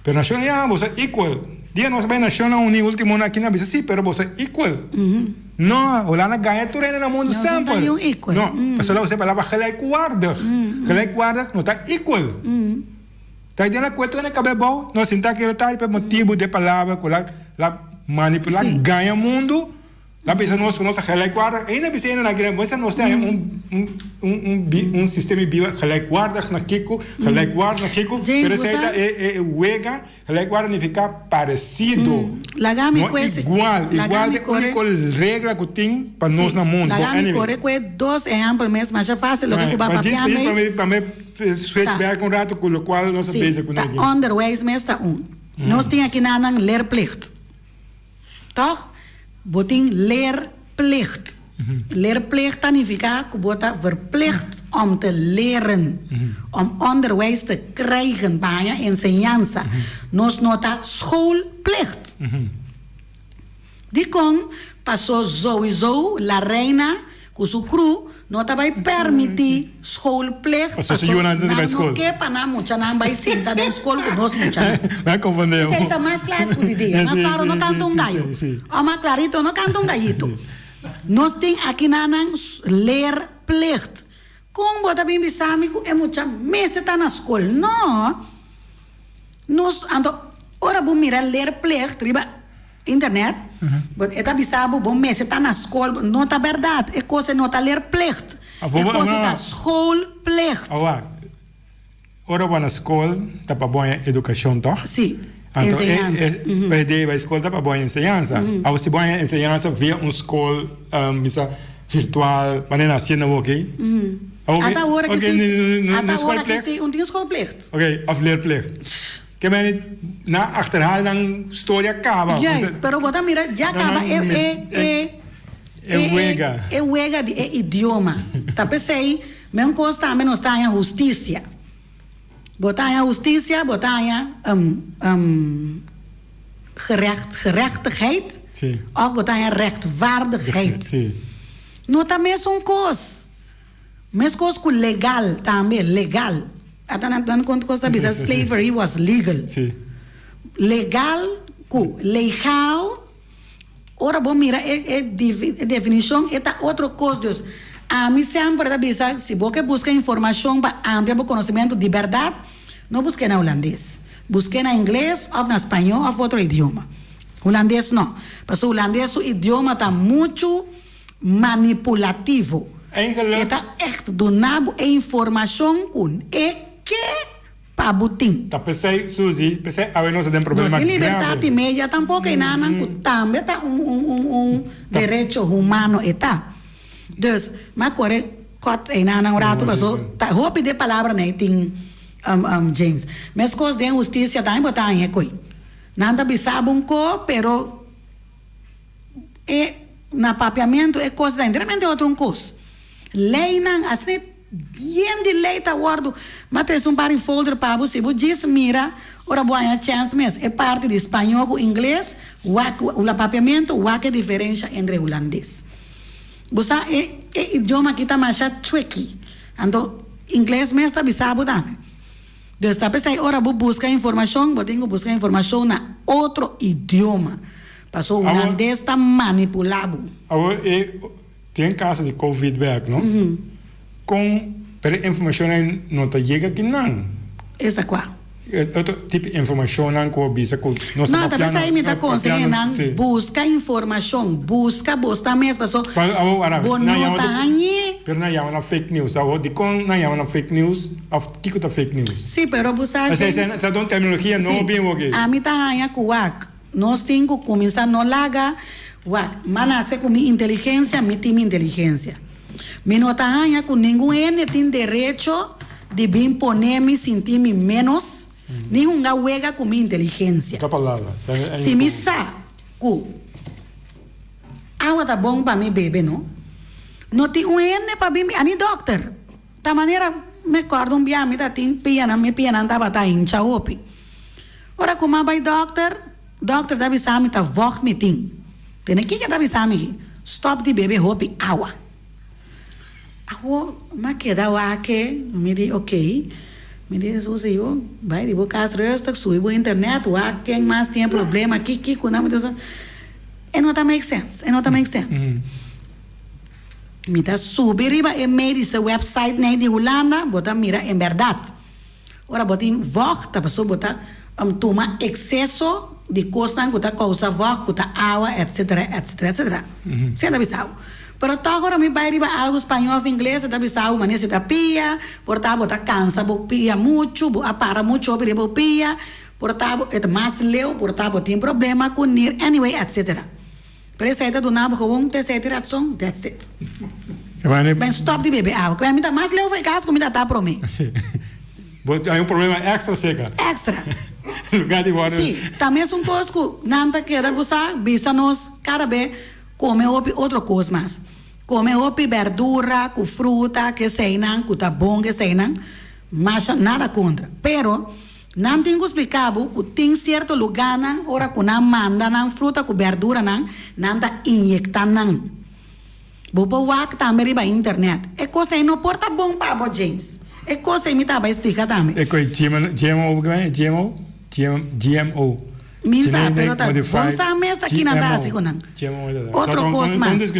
Pero Nashonnan Uní, ah, boso equal. Dia nos bai Nashonnan Uní ultimo nan aki nan bisa si, pero boso equal. No, Hulanda gaña tur hende na mundu Nos no ta semper. yun equal. No, pasobra la usa e palabra gelijkwaardig. Gelijkwaardig no ta equal. Ta den akuerdo ku nan kabe abou, nos sinta aki ta pa motibu di e palabra ku la la manipulá gaña mundu, la bisa nos ku nos ta gelijkwaardig, ainda bisa hende nan kere bisa nos tin un un un un sistema di biba gelijkwaardig na kiko, gelijkwaardig na kiko, James, pero bo esei sa ta e e wega, gelijkwaardig nifiká paresido, Laga mi no ku ese igual, laga igual mi ta e kore úniko regla ku tin pa nos Sí, na mundu, laga bon mi anyway. kore ku e dos ehèmpel mes masha fásil loke ku bo a Pa djis papiando pa ei. mi pa mi Switch Ta. back un rato cu locual nos a Sí, bezig cu ta neki. onderwijs mes ta un. Nos tin aki na nan leerplicht. Toch? Bo tin leerplicht. Leerplicht ta nifiká ku bo ta verplicht om te leren, om onderwijs te krijgen, pa haña enseñansa. Nos no ta schoolplicht. Dikon? Paso zowizo La Reina ku su crew no ta bai permití schoolplicht Paso su yunan ta bai nan no skol. ke pa nan muchanan bai sinta den skol ku nos muchanan. Mi a konfundí. Esei ta mas kla ku di dia. Mas klaro no kanta un gayo. O mas klarito no kanta un gayito. Nos tin akinanan leerplicht. Kon bo ta bin bisa mi ku e mucha mester ta na skol? No. Nos anto ora bo mira leerplicht riba internet, bo e ta bisa bo bo mester ta na skol. No ta bèrdat. E kos ei no ta leerplicht. E kos ei ta schoolplicht. Awor, ora bo na skol ta pa bo haña edukashon tòg? Sí, Anto e enseñansa. e idea di bai skol ta pa bo haña enseñansa. Awor si bo haña enseñansa via un skol bisa virtual manera nan hasiendo awor aki. Ata awor aki si, ata awor aki schoolplicht? si un tin schoolplicht. Oké, of leerplicht. Ke meni nan achterhaal nan storia kaba. Juist, pero bo ta mira ya kaba e e e E wega. E wega di e idioma. Ta p'esei men kos tambe nos ta haña hustisia. Bo ta haña hustisia, bo ta haña gerecht, gerechtigheid òf bo ta haña rechtvaardigheid. No ta mesun kos. Meskos ku legal tambe, legal. Ata nan nan konta kos ta bisa slavery was legal. Legal ku legaal ora bo mira e e definishon e ta otro kos. Dus ami semper ta bisa si bo ke buska informashon pa amplia bo konosementu di bèrdat no busk'é na hulandes. Busk'é na ingles òf na spañó òf otro idioma. Hulandes no. Pasobra hulandes su idioma ta muchu. Manipulativo. Eigenlijk. E ta echt duna bo e informacion cu e ke pa bo tin. Ta pesey, Suzy, pesey awe nos ta den No problema tin libertad grave. di media tampoco enanan cu tambe ta un un un un derecho humano e ta. Dus, m'a core cut enanan un rato paso ta hopi de palabranan e tin James. Mescos den husticia tambe bo ta haña e coy. Nan ta bisa bo un co pero. E na papiamentu e kos ta enteramente otro un kos. Leinan asina bien di lei ta wordu. Ma trese un par di folder pa bo si bo djis mira ora bo haña chèns mes e parti di spañó ku ingles wak la papiamentu wak e diferensha entre hulandes. Bo sa e e idioma aki ta masha tricky. Anto ingles mes ta bisa bo tambe. Dus ta p'esei ora bo buska informashon bo tin ku buska informashon na otro idioma. Paso hulandes ta manipula bo. Awor e den caso di covid bek no con pero e informacionnan no ta yega ki nan. Esta cua? Otro tipo informacionnan cu a bisa cu nos ta No, ta papiando p'esei mi ta conseha nan si. busca informacion, busca bo sta mes paso Awor wara bo nan no yama ta hañ'e. Pero nan yama nan fake news awor dicon nan yama nan fake news of kico ta fake news? Si, pero bo sa Esei James. esei ta un terminologia nobo Si, bien woki. ami ta haña cu wak. Nos tin ku kuminsá no laga wak. M'a nase ku mi inteligensia, mi tin mi inteligensia. Mi no ta haña ku ningun hende tin derecho di bin pone mi sinti mi ménos ni hunga wega ku mi inteligensia. Si mi sa ku awa ta bon pa mi bebe no, no tin un hende pa bin mi, ani dòkter. Ta manera mi kòrda un bia mi ta tin pianan, mi pianan tabata hincha hopi. Ora ku m'a bai dòkter, dòkter ta bisa mi ta vògt mi tin. Tene kiko e ta bisa mi ki? Stòp di bebe hopi awa. Awo m'a keda wak, mi di okey. Mi di Susi yu, bai di bo kas rustig, subi bo internet, wak ken mas tin e problema, ki kiko nan. Mi ta bisa, e no ta make sense, e no ta make sense. Mi ta subi riba e medische website nei di Hulanda, bo ta mira en bèrdat. Ora bo tin vògt ta pasobra bo ta tuma ekseso di kosnan ku ta kousa vògt, ku ta awa etsetera etsetera etsetera. Esei ta bisa bo. Pero tòg ora mi bai riba algu spañó òf ingles e ta bisa bo manera si ta pia, por ta bo ta kansa bo pia muchu, bo a para muchu hopi riba bo pia, por ta bo e ta mas leu, por ta bo tin problema ku nir, anyway etsetera. Pero esei ta duna bo gewoon te esei tin ratson, that's it. Ben stop di bebe awa. Kwen mi ta mas leu for e kas ku mi ta ta prome. Bo hay un problema extra seka. Extra. Lugar di wòrdu. Si, ta mesun kos ku nan ta keda ku sa bisa nos kada be. Kome hopi otro kos mas. Kome hopi berdura ku fruta ku eseinan ku ta bon ku eseinan masha nada kontra. Pero nan tin ku splika bo ku tin sierto lugánan ora ku nan manda nan fruta ku berduranan nan ta inyekta nan. Bo por wak tambe riba internet. E kos ei no por ta bon pa bo James. E kos ei mi taba splika tambe. E kos GMO GMO GMO. Mi sa, pero ta bon sa mes ta kinan ta hasi ku nan. Otro kos mas. Si.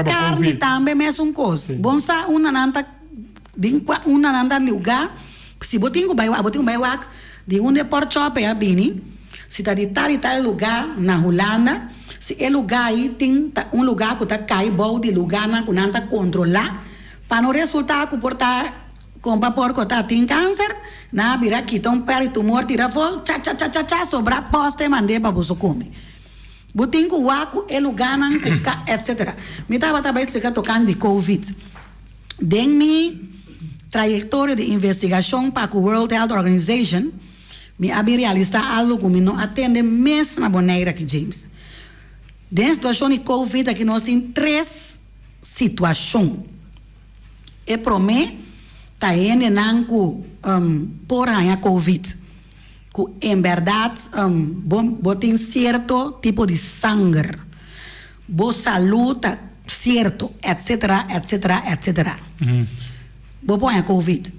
Karni tambe mesun kos. Bon sa unda nan ta den kua unda nan ta luga. Si bo tin ku bai wak, bo tin ku bai wak di unda e pork chop ei a bini. Si ta di tal i tal luga na Hulanda, si e luga ei tin ta un luga ku ta kai bou di luganan ku nan ta kontrolá pa no resultá ku por ta Kompa porko ta tin kanser, nan a bira kita un pèr di tumor tira afó, cha cha cha cha cha, sobrá pòste mand'é pa boso kome. Bo tin ku wak ku e lugánan ku ka etc. Mi tabata bai splika tokante di covid. Den mi trayektoria di investigashon pa ku World Health Organization, mi a bin realisá algu ku mi no a tende mes na Bonaire aki James. Den situashon di covid aki nos tin tres situashon. E promé ta hendenan ku por haña covid, ku en bèrdat bo bo tin sierto tipo di sanger, bo salú ta sierto, etsetera, etsetera, etsetera. Bo por haña covid.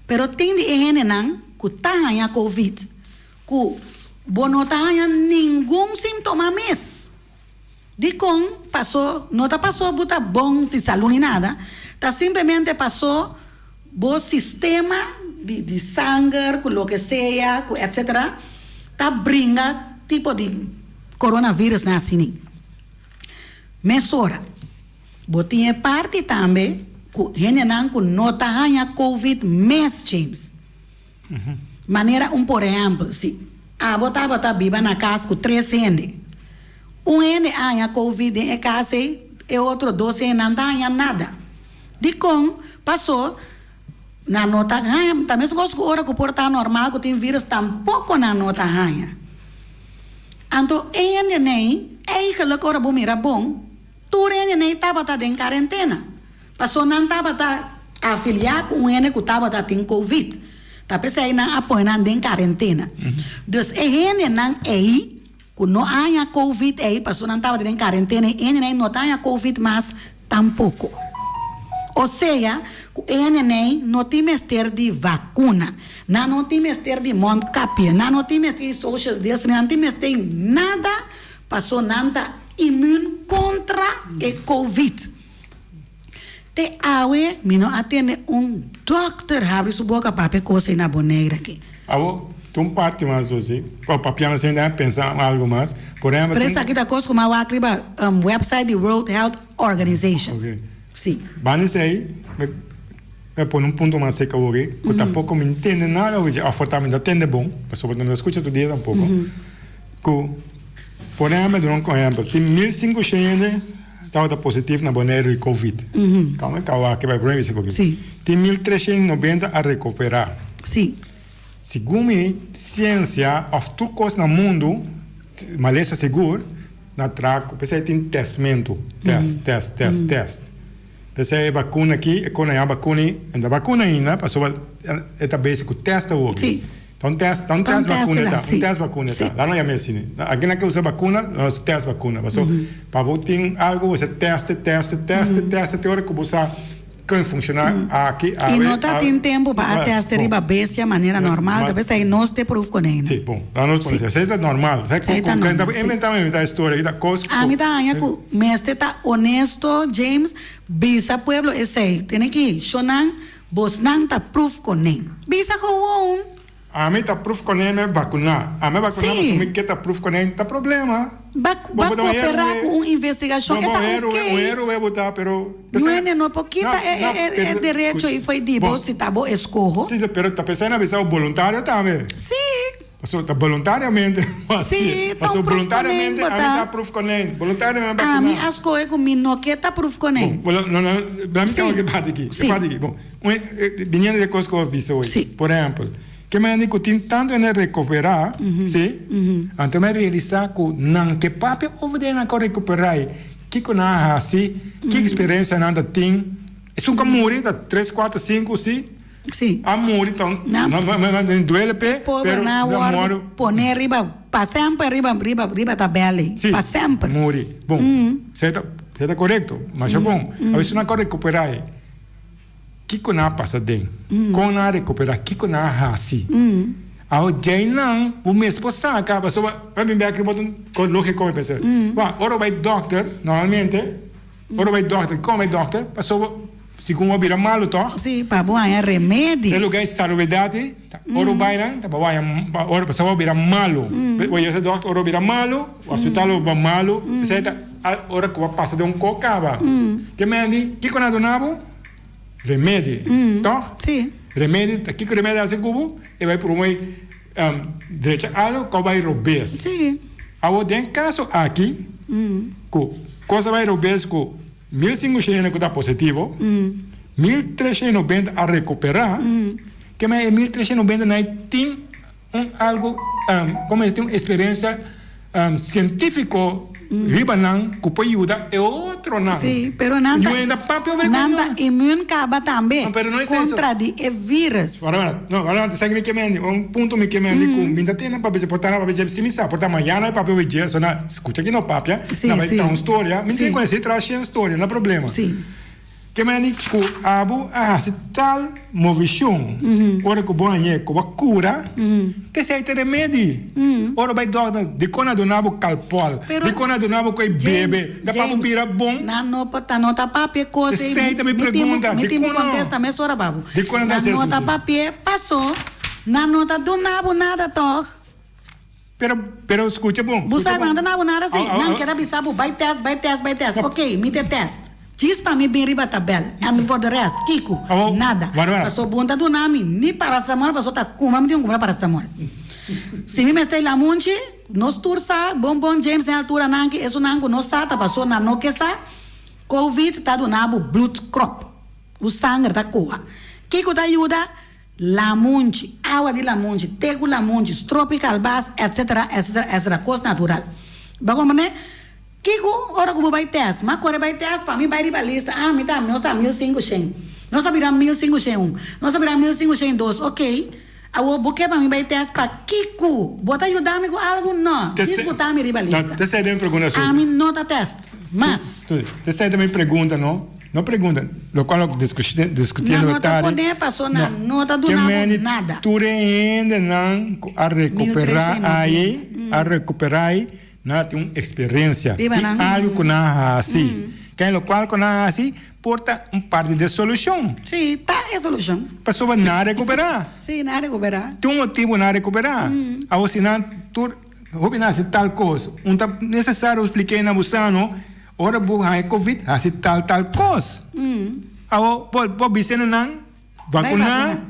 Pero tin di e hendenan ku ta haña covid ku bo no ta haña ningun síntoma mes. Dikon? Paso no ta paso bo ta bon di salú ni nada, ta simplemente paso bo sistema di di sanger ku loke sea ku etcetera ta bringa tipo di coronavirus nan asini. Mesora bo tin e parti tambe ku hendenan ku no ta haña covid mes James. Manera un por ehèmpel, si abo tabata biba na kas ku tres hende, un hende a haña covid den e kas ei, e otro dos hendenan ta haña nada. Dikon? Pasó nan no ta haña, ta meskos ku ora ku por ta normal ku tin vírùs tampoko nan no ta haña. Anto e hendenan ei, eigenlik ora bo mira bon, Tur hende ei tabata den karentena, paso nan tabata afiliá ku un hende ku tabata tin covid. Ta p'esei nan a pone nan den karentena. Dus e hendenan ei ku no a haña covid ei, paso nan tabata den karentena, e hendenan ei no ta haña covid mas tampoko. Osea ku e hendenan ei no tin mester di vakuna, nan no tin mester di mondkapje, nan no tin mester di social distancing, nan no tin mester di nada. Paso nan ta immuun kontra e covid. Te awe mi no a tende un dokter habri su boka papia kos ei na Bonaire aki. Awo, ta un parti mas osi, pa papiando asina den a pensa algo mas. Por ehempel, Pero esaki ta kos ku mi a wak riba website di World Health Organization. Ok. Si. Banda esei, mi mi a pone un punto mas sek awor ei, ku tampoko mi ntende nada oye, òf por ta mi ta tende bon, pasobra mi no ta skucha tur dia tampoko. Ku, por ehèmpel, duna un ehèmpel, tin 1500 hende tabata positif na Boneiru di covid. Kamba e kaba aki bai prome bisa poquito. Tin 1390 a rekuperá. Segun mi, siensia òf tur kos na mundu, malesa sigur, na traha ku p'esei tin tèstmentu, tèst, tèst, tèst, tèst. P'esei e bakuna aki, e kona ya bakuna ei, e no ta bakuna ainda, pasobra e ta basic ku tèst awor. Ta un test, ta un test vacuna ta, un test vacuna ta. La no yama asina. Algin a usa vacuna, no usa test vacuna. Paso pa bo tin algo bo sa teste, teste, teste, teste te ora ku bo sa kon funciona aki, awe. I no ta tin tempo pa a teste riba bestia manera normal, ta p'esei nos te proef konei. Si, bon. La nos pone esei ta normal. Esei ta normal, si. Inventa inventa historia aki ta kos ku. Ami ta haña ku mester ta honesto James, bisa pueblo esei. Tene ki shownan Bosnan ta proef konen. Bisa gewoon. Ami ta proef konen me vakuná. Ami vakuná Sí. pasobra mi ke ta proef konen ta problema. Ba Bo ba por ta un koperá héroe. ku un investigashon Bo e ta un héroe, un oké. héroe bo ta pero No hende no por kita No, e no, e e pero derecho skucha. i foi di bo Bon. si ta bo eskoho. Sí, pero ta p'esei nan bisa bo boluntario tambe. Sí. Pasobra ta boluntariamente bo a Sí, hasié. ta un Pasobra proef konijn boluntariamente bo ami ta. ta proef konijn. Boluntariamente mi a Ami bakuná. a skohe ku mi no ke ta proef konijn. Bon, no, no, mi Sí, kaba ki parti aki, e sí. parti aki. Bon, un, biniendo di e kos ku bo a bisa hoy. Sí. Por ehèmpel, Ke mende ku tin tantu hende rekuperá, sí, anto mi a realisá ku nan ke papia over di nan ku a rekuperá ei, kiko nan a hasi, ki eksperensia nan ta tin. Esun ku a muri ta tres, kuater, sinku, sí, a muri ta nan duele p'e, pero nan a wòrdu pone riba pa semper riba riba riba tabèl ei, pa semper. Sí, muri. Bon, esei ta esei ta korekto, masha bon. Awe nan ku a rekuperá ei. Kiko nan a pasa den? Kon nan a rekuperá? Kiko nan a hasi? Awo djei nan bo mes por saka pasobra ora mi bek riba un kos lógiko mi pensa. Wak, ora bo bai dòkter normalmente ora bo bai dòkter kon bo bai dòkter? Pasobra segun bo a bira malu tòg? Sí, pa bo haña remedi. E lugá e salubridat ei ora bo bai nan ta pa bo haña ora pasobra bo a bira malu. Bo yega dòkter ora bo bira malu, hospital bo bira malu, esei ta ora ku bo a pasa den un kos kaba. Ke mende kiko nan a duna bo? Remedi, toch? Sí. Remedi, ta kiko remedi hasi ku bo? E bai promoi drecha algo ku a bai robes. Sí. Awor den kaso aki, ku kos a bai robes ku 1500 hende ku ta positivo, 1390 a rekuperá, ke men e 1390 nan tin un algo, como es tin un experiencia científico riba nan cu por yuda e otronan. Sí, pero nan ta, Yuda papia over nan ta inmune caba tambe No, pero no es eso. contra di e virus. Wara, wara, no, wara, wara, sa mi ke mendi, un punto mi ke mendi cu mi ta tene papia, por ta na papia, si mi sa, por ta mañana e papia over dje, so na scucha ki no papia, Sí, na bai sí. ta un storia, mi Sí. tin cu traha shen storia, no problema. Sí. Ke meni ku abo a hasi tal movishon ora ku bo hañ'é ku bo a kura, t'esei ta remedi. Ora bai dòkter, dikon a duna bo kalpòl? Dikon a duna bo ku e bebe? Ta pa bo bira bon? Nan no por ta no ta papia kos ei. Esei ta mi pregunta, Mi tin dikon ku no? kontesta mesora pa bo. Dikon a ta Nan hasi no ta asina? papia paso nan no ta duna bo nada tòg. Pero, pero skucha bon. Bo sa ku nan ta na bo nada si. Nan keda bisa bo bai test, bai test, bai test. Ok, mi te test. Djis pa mi bin riba tabel. And for the rest, kiko? Nada. Paso bo no ta duna mi ni paracetamol paso ta kuma mi tin ku kumpra paracetamol. Si mi mester lamunchi, nos tur sa, bon bon James den altura nan ki esunnan ku no sa ta paso nan no ke sa, Covid ta duna bo bloedkrop. Bo sanger ta koha. Kiko ta yuda? Lamunchi, awa di lamunchi, te ku lamunchi, stropi kalbas, etc. Etc. Etc. Kos natural. Bo a komprendé? Kiko ora ku bo bai tèst? M'a kore bai tèst pa mi bai riba lista. Ah, mi ta, nos ta 1500. Nos a bira 1501. Nos a bira 1502. Okey. Awor bo ke pa mi bai tèst pa kiko? Bo ta yuda mi ku algu? No. Djis bo ta mi riba lista. T'esei ta mi pregunta, Suzy. Ami no ta tèst mas. T'esei ta mi pregunta, no? No pregunta, locual lo discutiendo Nan no ta tardi. pone paso nan no ta duna bo nada. Tur e hendenan cu a recupera ayi, a recupera ayi, nan a tin un experiencia. Tin algo cu nan a haci. Ken locual cu nan a haci por ta un parti di e solucion. Si, ta e solucion. Pasobra nan a recupera. Si, nan a recupera. Tin un motibo nan a recupera. Awor si nan tur hopi nan haci tal cos, un ta necesario explica na bo sano. Ora bo haña covid hasi tal tal kos. Awor bo bo bisa na nan vakuná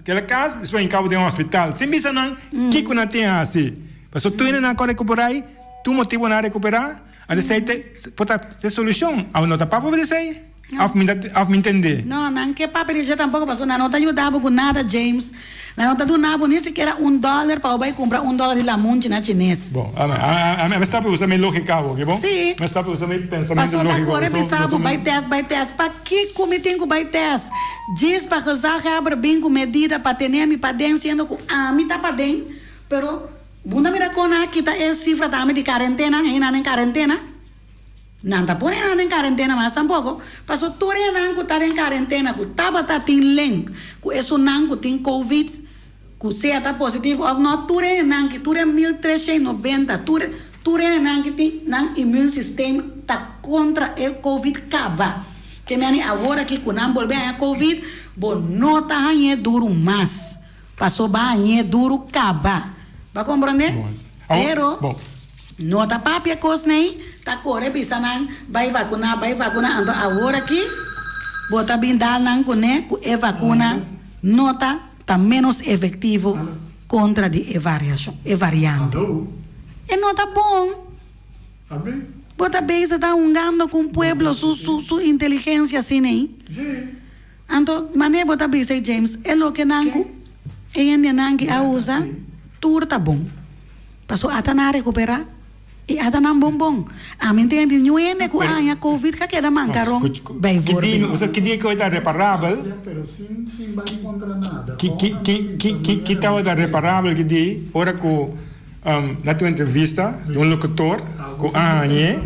keda kas despues hinka bo den hospital sin bisa nan kiko nan tin hasi. Pasobra tur hende nan a rekuperá ei tur motibu nan a rekuperá anto esei ta por ta e solushon. Awor no ta papia di esei òf mi ta òf mi ntendé. No, nan ke papia di esei tampoko pasobra nan no ta yuda bo ku nada James. Nan no ta duna bo ni sikiera un dòler pa bo bai kumpra un dòler di lamunchi na chines. Bon, ami mi stap usa mi lógika awor, ke bon? Sí. Mi stap usa mi pensamentu Pasobra ta lógiko. kore bisa bo bai tèst, bai tèst. Pakiko mi tin ku bai tèst? Djis pa gezaghebber bin ku medida pa tene mi paden siendo ku ami ta paden, pero bo no mira kon nan a kita e sifra tambe di karentena, hendenan den karentena? Nan ta pone nan den karentena mas tampoko, paso tur e nan ku ta den karentena ku tabata tin link ku esunnan ku tin covid, ku sea ta positivo òf no, tur e nan ki tur e 1390, tur tur e nan ki tin nan immune system ta kontra e covid kaba. Ke meni awor aki ku nan bolbe haña covid, bo no ta hañ'é duru mas, paso bo a hañ'é duru kaba. Bo a komprondé? Pero. No ta papia kos nei, ta kore bisa nan bai vakuna, bai vakuna, anto awor aki bo ta bin dal nan kuné ku e vakuna no ta ta menos efektivo kontra di e variashon, e variante. E no ta bon. Bo ta bezig ta hungando ku un pueblo su su su inteligensia asina ei. Anto manera bo ta bisa ei James, e loke nan ku. E hendenan ki a usa tur ta bon. Paso ata nan a recuperá y ata nan bon bon. Ami n'ta hende niun hende cu a haña covid ka keda mancaron bijvoorbeeld. Ki dia cu e ta reparabel? Ki tabata reparabel ki di ora cu na tin un entrevista di un locutor cu a hañ'é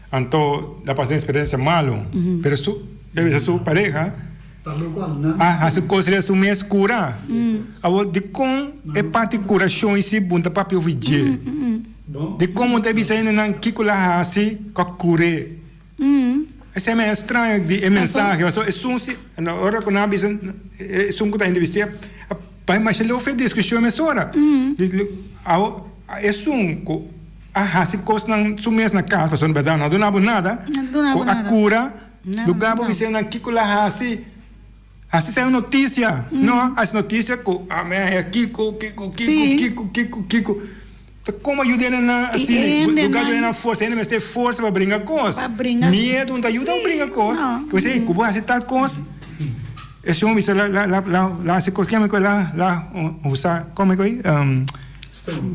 anto a pasa un experiencia malo pero su e bisa su pareha a hasi cos riba su mes cura. Awor dicon e parti curacion isi bo no ta papia over dje? Dicon bo no ta bisa hendenan kico lo a hasi cu a cur'é? Esei mi a straño di e mensahe pasobra esun si ora ku nan a bisa esun ku ta entrevist'é a bai masha leu fe diskushon mesora. Awo esun ku a hasi kosnan su mes na kas pasobra bèrdat no a duna bo nada ku a kura lugá bo bisa nan kiko lo a hasi hasi esei un notisia no hasi notisia ku a mi a haña kiko kiko kiko kiko kiko kiko. Ta como yuda hende nan asina? Lugar di yuda nan forsa, hende mester forsa pa bringa cos. Miedu no ta yuda pa bringa cos. Cu bisa, ey, cu bo haci tal cos, e señor bisa la, la, la, la, la haci cos, kiami cu la, la usa, como cu ey?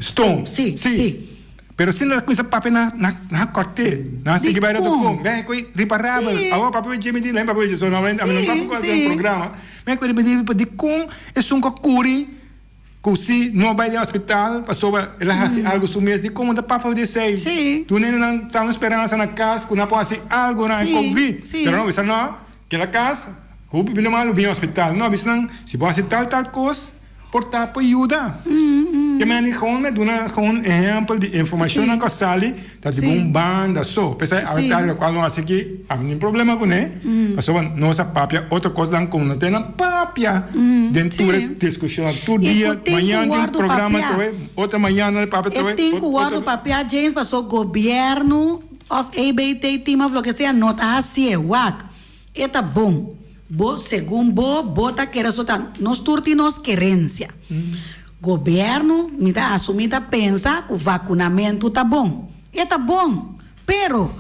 Stone. Si, si. Pero si nan a cuminsa papia nan, nan, nan a corte. Nan a sigui bay rato con. Ven cu riparabel. Awor papia dje mi di, papia dje, so no, ami no papia cu haci un programa. Ven cu dicon esun cu a curi. Ku si no bai den hospital pasobra el a hasi algu su mes, di komo ta pafo di esei? Tur nendenan ta un speransa na kas ku nan por hasi algu na e covid. Pero no bisa no, keda kas, ku bo bini malu bin hospital. No, bisa nan, si bo hasi tal tal kos, por ta por yuda. Ke meni gewoon mi a duna gewoon ehèmpel di informashonnan ku a sali ta di un banda so. P'esei awe tardi lokual no hasi aki, ami tin problema kuné, pasobra nos a papia otro kosnan ku no ten a papia den tur e diskushonnan. Tur dia, mañana tin un programa atrobe, otro mañana lo papia atrobe. E tin ku wòrdu papia, James, pasobra gobièrnu òf EBT team òf loke sea no ta hasié. Wak, e ta bon. Bo, segun bo, bo ta kere so ta, nos tur tin nos kerensia. Gobièrnu, mi ta asumí, ta pensa ku vakunamentu ta bon. E ta bon, pero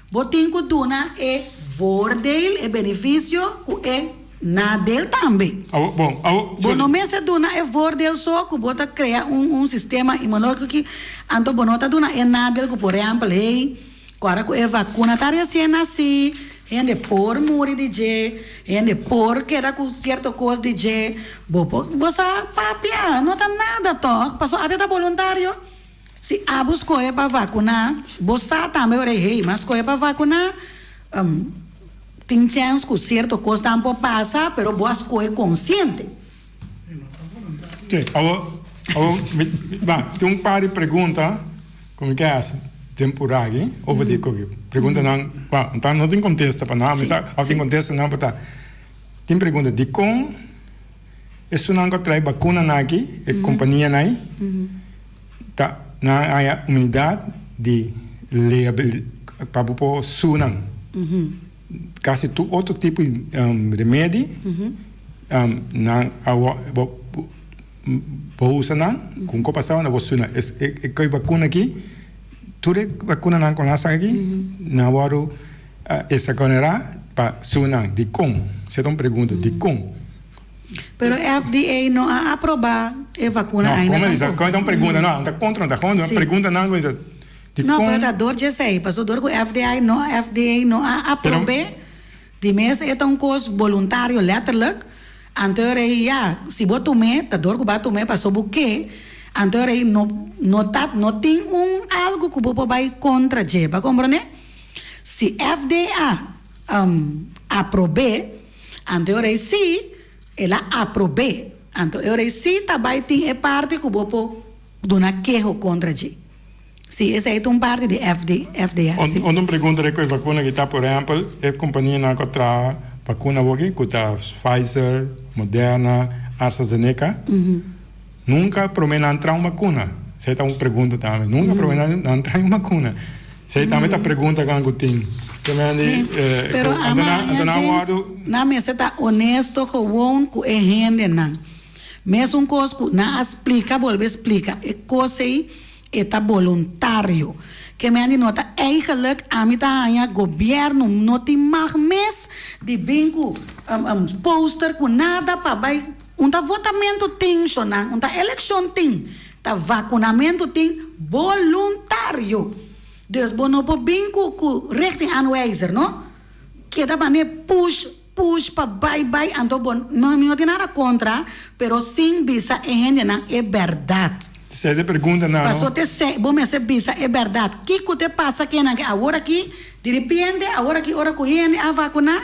bo tin ku duna e voordeel, e benefisio, ku e nadeel tambe. Awo, bon, awo, Bo no mester duna e voordeel so ku bo ta krea un un sistema inmunológiko aki, anto bo no ta duna e nadeel ku por ehèmpel, hey, ku ora ku e vakuna ta resien nasí, Hende por muri di dje, hende por keda ku sierto kos di dje. Bo por, bo sa papia, no ta nada tòg, pasobra ate ta boluntario. Si abo skohe pa vakuná, bo sa tambe ora hey, m'a skohe pa vakuná, tin chèns ku sierto kosnan por pasa, pero bo a skohe konsiente. Oké, awor, awor mi, ba, tin un par di pregunta ku mi ke hasi den pura aki over di koki. Preguntanan, ba, nta no tin kontesta pa nan, mi sa òf tin kontestanan pa ta. Tin pregunta, dikon esunnan ku a trae bakunanan aki, e kompanianan ei, ta nan a haña humildat di leabili pa bo por su nan? Kasi tur otro tipo di remedi nan a bo usa nan ku un ko pasado nan bo suna e koi bakuna aki tur e bakunanan ku nan a saka aki nan a wòrdu exonerá pa sunan dikon esei ta un pregunta dikon. Pero FDA no a aproba e vakuna ainda tampoco. No, ta un pregunta no ta kontra no ta kontra pregunta nan. Di No, kon. pero ta dor dje esei, paso dor ku FDA no FDA no a aprob'é, di mes e ta un kos boluntario letterlijk, anto e ora ei ya, si bo tum'é, ta dor ku bo a tum'é paso bo ke, anto e ora ei no no ta no tin un algu ku bo por bai kontra dje, bo a komprondé? Si FDA aprob'é, anto e ora ei si el a aprob'é, anto e ora ei si ta bai tin e parti ku bo por duna keho kontra dje. Sí, esei ta un parti di FD, FDA, sí. Otro pregunta rico e vacuna ki ta, por ehempel, e companianan cu a traha vacuna awoki, cu ta Pfizer, Moderna, AstraZeneca, nunca prome nan traha un vacuna? Esei ta un pregunta tambe. Nunca prome nan nan traha un vacuna. Esei tambe ta pregunta cu nan cu tin. Sí, pero ama, James, nan mester ta honesto gewoon cu e hendenan. Mesun kos ku nan a splika bolbe splika e kos ei e ta boluntario. Ke men di no ta eigenlijk ami ta haña gobièrnu no tin mag mes di bin ku poster ku nada pa bai. Un ta votamentu tin, shonnan, un ta elekshon tin, ta vakunamentu tin boluntario. Dus bo no por bin ku ku richtingaanwijzer, no. Keda man'é push, push pa bai bai, anto bo no, mi no tin nada kontra, pero sin bisa e hendenan e bèrdat. Esei ta e pregunta nan, no? Paso t'esei bo mester bisa e bèrdat. Kiko te pasa kenan ke awor aki? Di repente, awor aki ora ku hende a vakuná,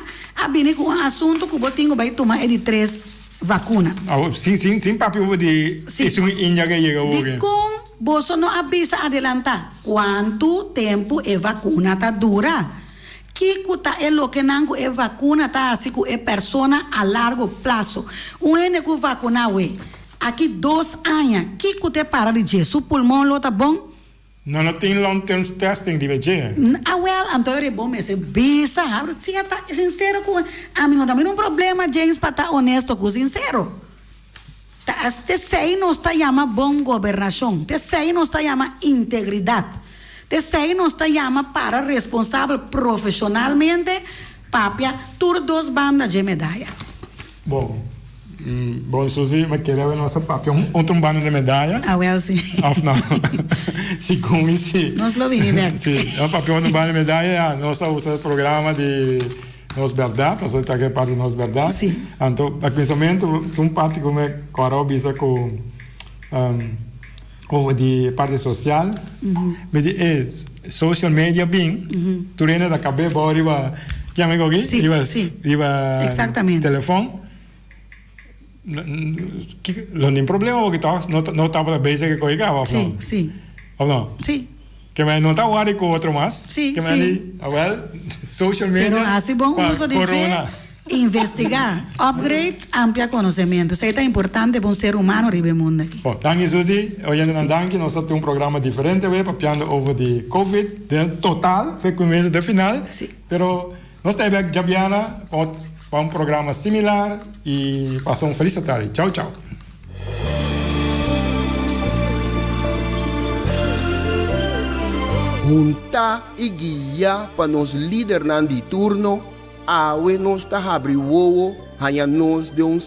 a bini ku un asuntu ku bo tin ku bai tuma e di tres vakuna. Awor, sin, sin, sin papia over di Sí. esun India ke yega awor. Dikon boso no a bisa adelantá kuantu tempu e vakuna ta dura? Kiko ta e lokenan ku e vakuna ta hasi ku e persona a largo plaso? Un hende ku vakuná awe, aki dos aña, kiko ta e para di dje? Su pulmon lo ta bon? No no tin long term testing riba dje. Awel, anto e bo mester bisa habri si a ta sincero cu ami no ta mira un problema James pa ta honesto cu sincero. Ta t'esey nos ta yama bon gobernacion, t'esey nos ta yama integridad, t'esey nos ta yama para responsabel profesionalmente papia tur dos banda dje medaya. Bon, bon Susie, mi kere awe nos a papia un otro banda di medaya. Awel si. Of no? Segun mi si. Nos lo bini bek. Si, nos papia otro banda di medaya, ya, nos a usa e programa di Nos Berdad, nos a ta ke parti di Nos Berdad. Si. Anto, na kuminsamentu, un parti ku mi kòrda a bisa ku over di parti sosial, mi di e social media bin, tur hende ta kab'é bou riba, kian mi koki? Sí, Riba, sí. riba Exactamente. telefòn. Lo tin problema porque toch no no tabata bezig ku e kaba, of Sí, no? sí. Of no? Sí. Ke men no ta wari ku otro mas. Sí, Ke men sí. di, awel, social media Pero hasi bon pa uso di dje, corona. investigá, upgrade, amplia konosementu. Esei ta importante pa un ser humano riba e mundu aki. Bon, danki Susie. Oyentenan Sí. danki. Nos ta tin un programa diferente awe papiando over di Covid den total, fe kuminsá te final. Sí. Pero nos ta bek djabiana pa pa un programa similar y pasa un felis tardi. Chau chau. Huntá i guiá pa nos lidernan di turno, awe nos ta habri wowo haña nos den un.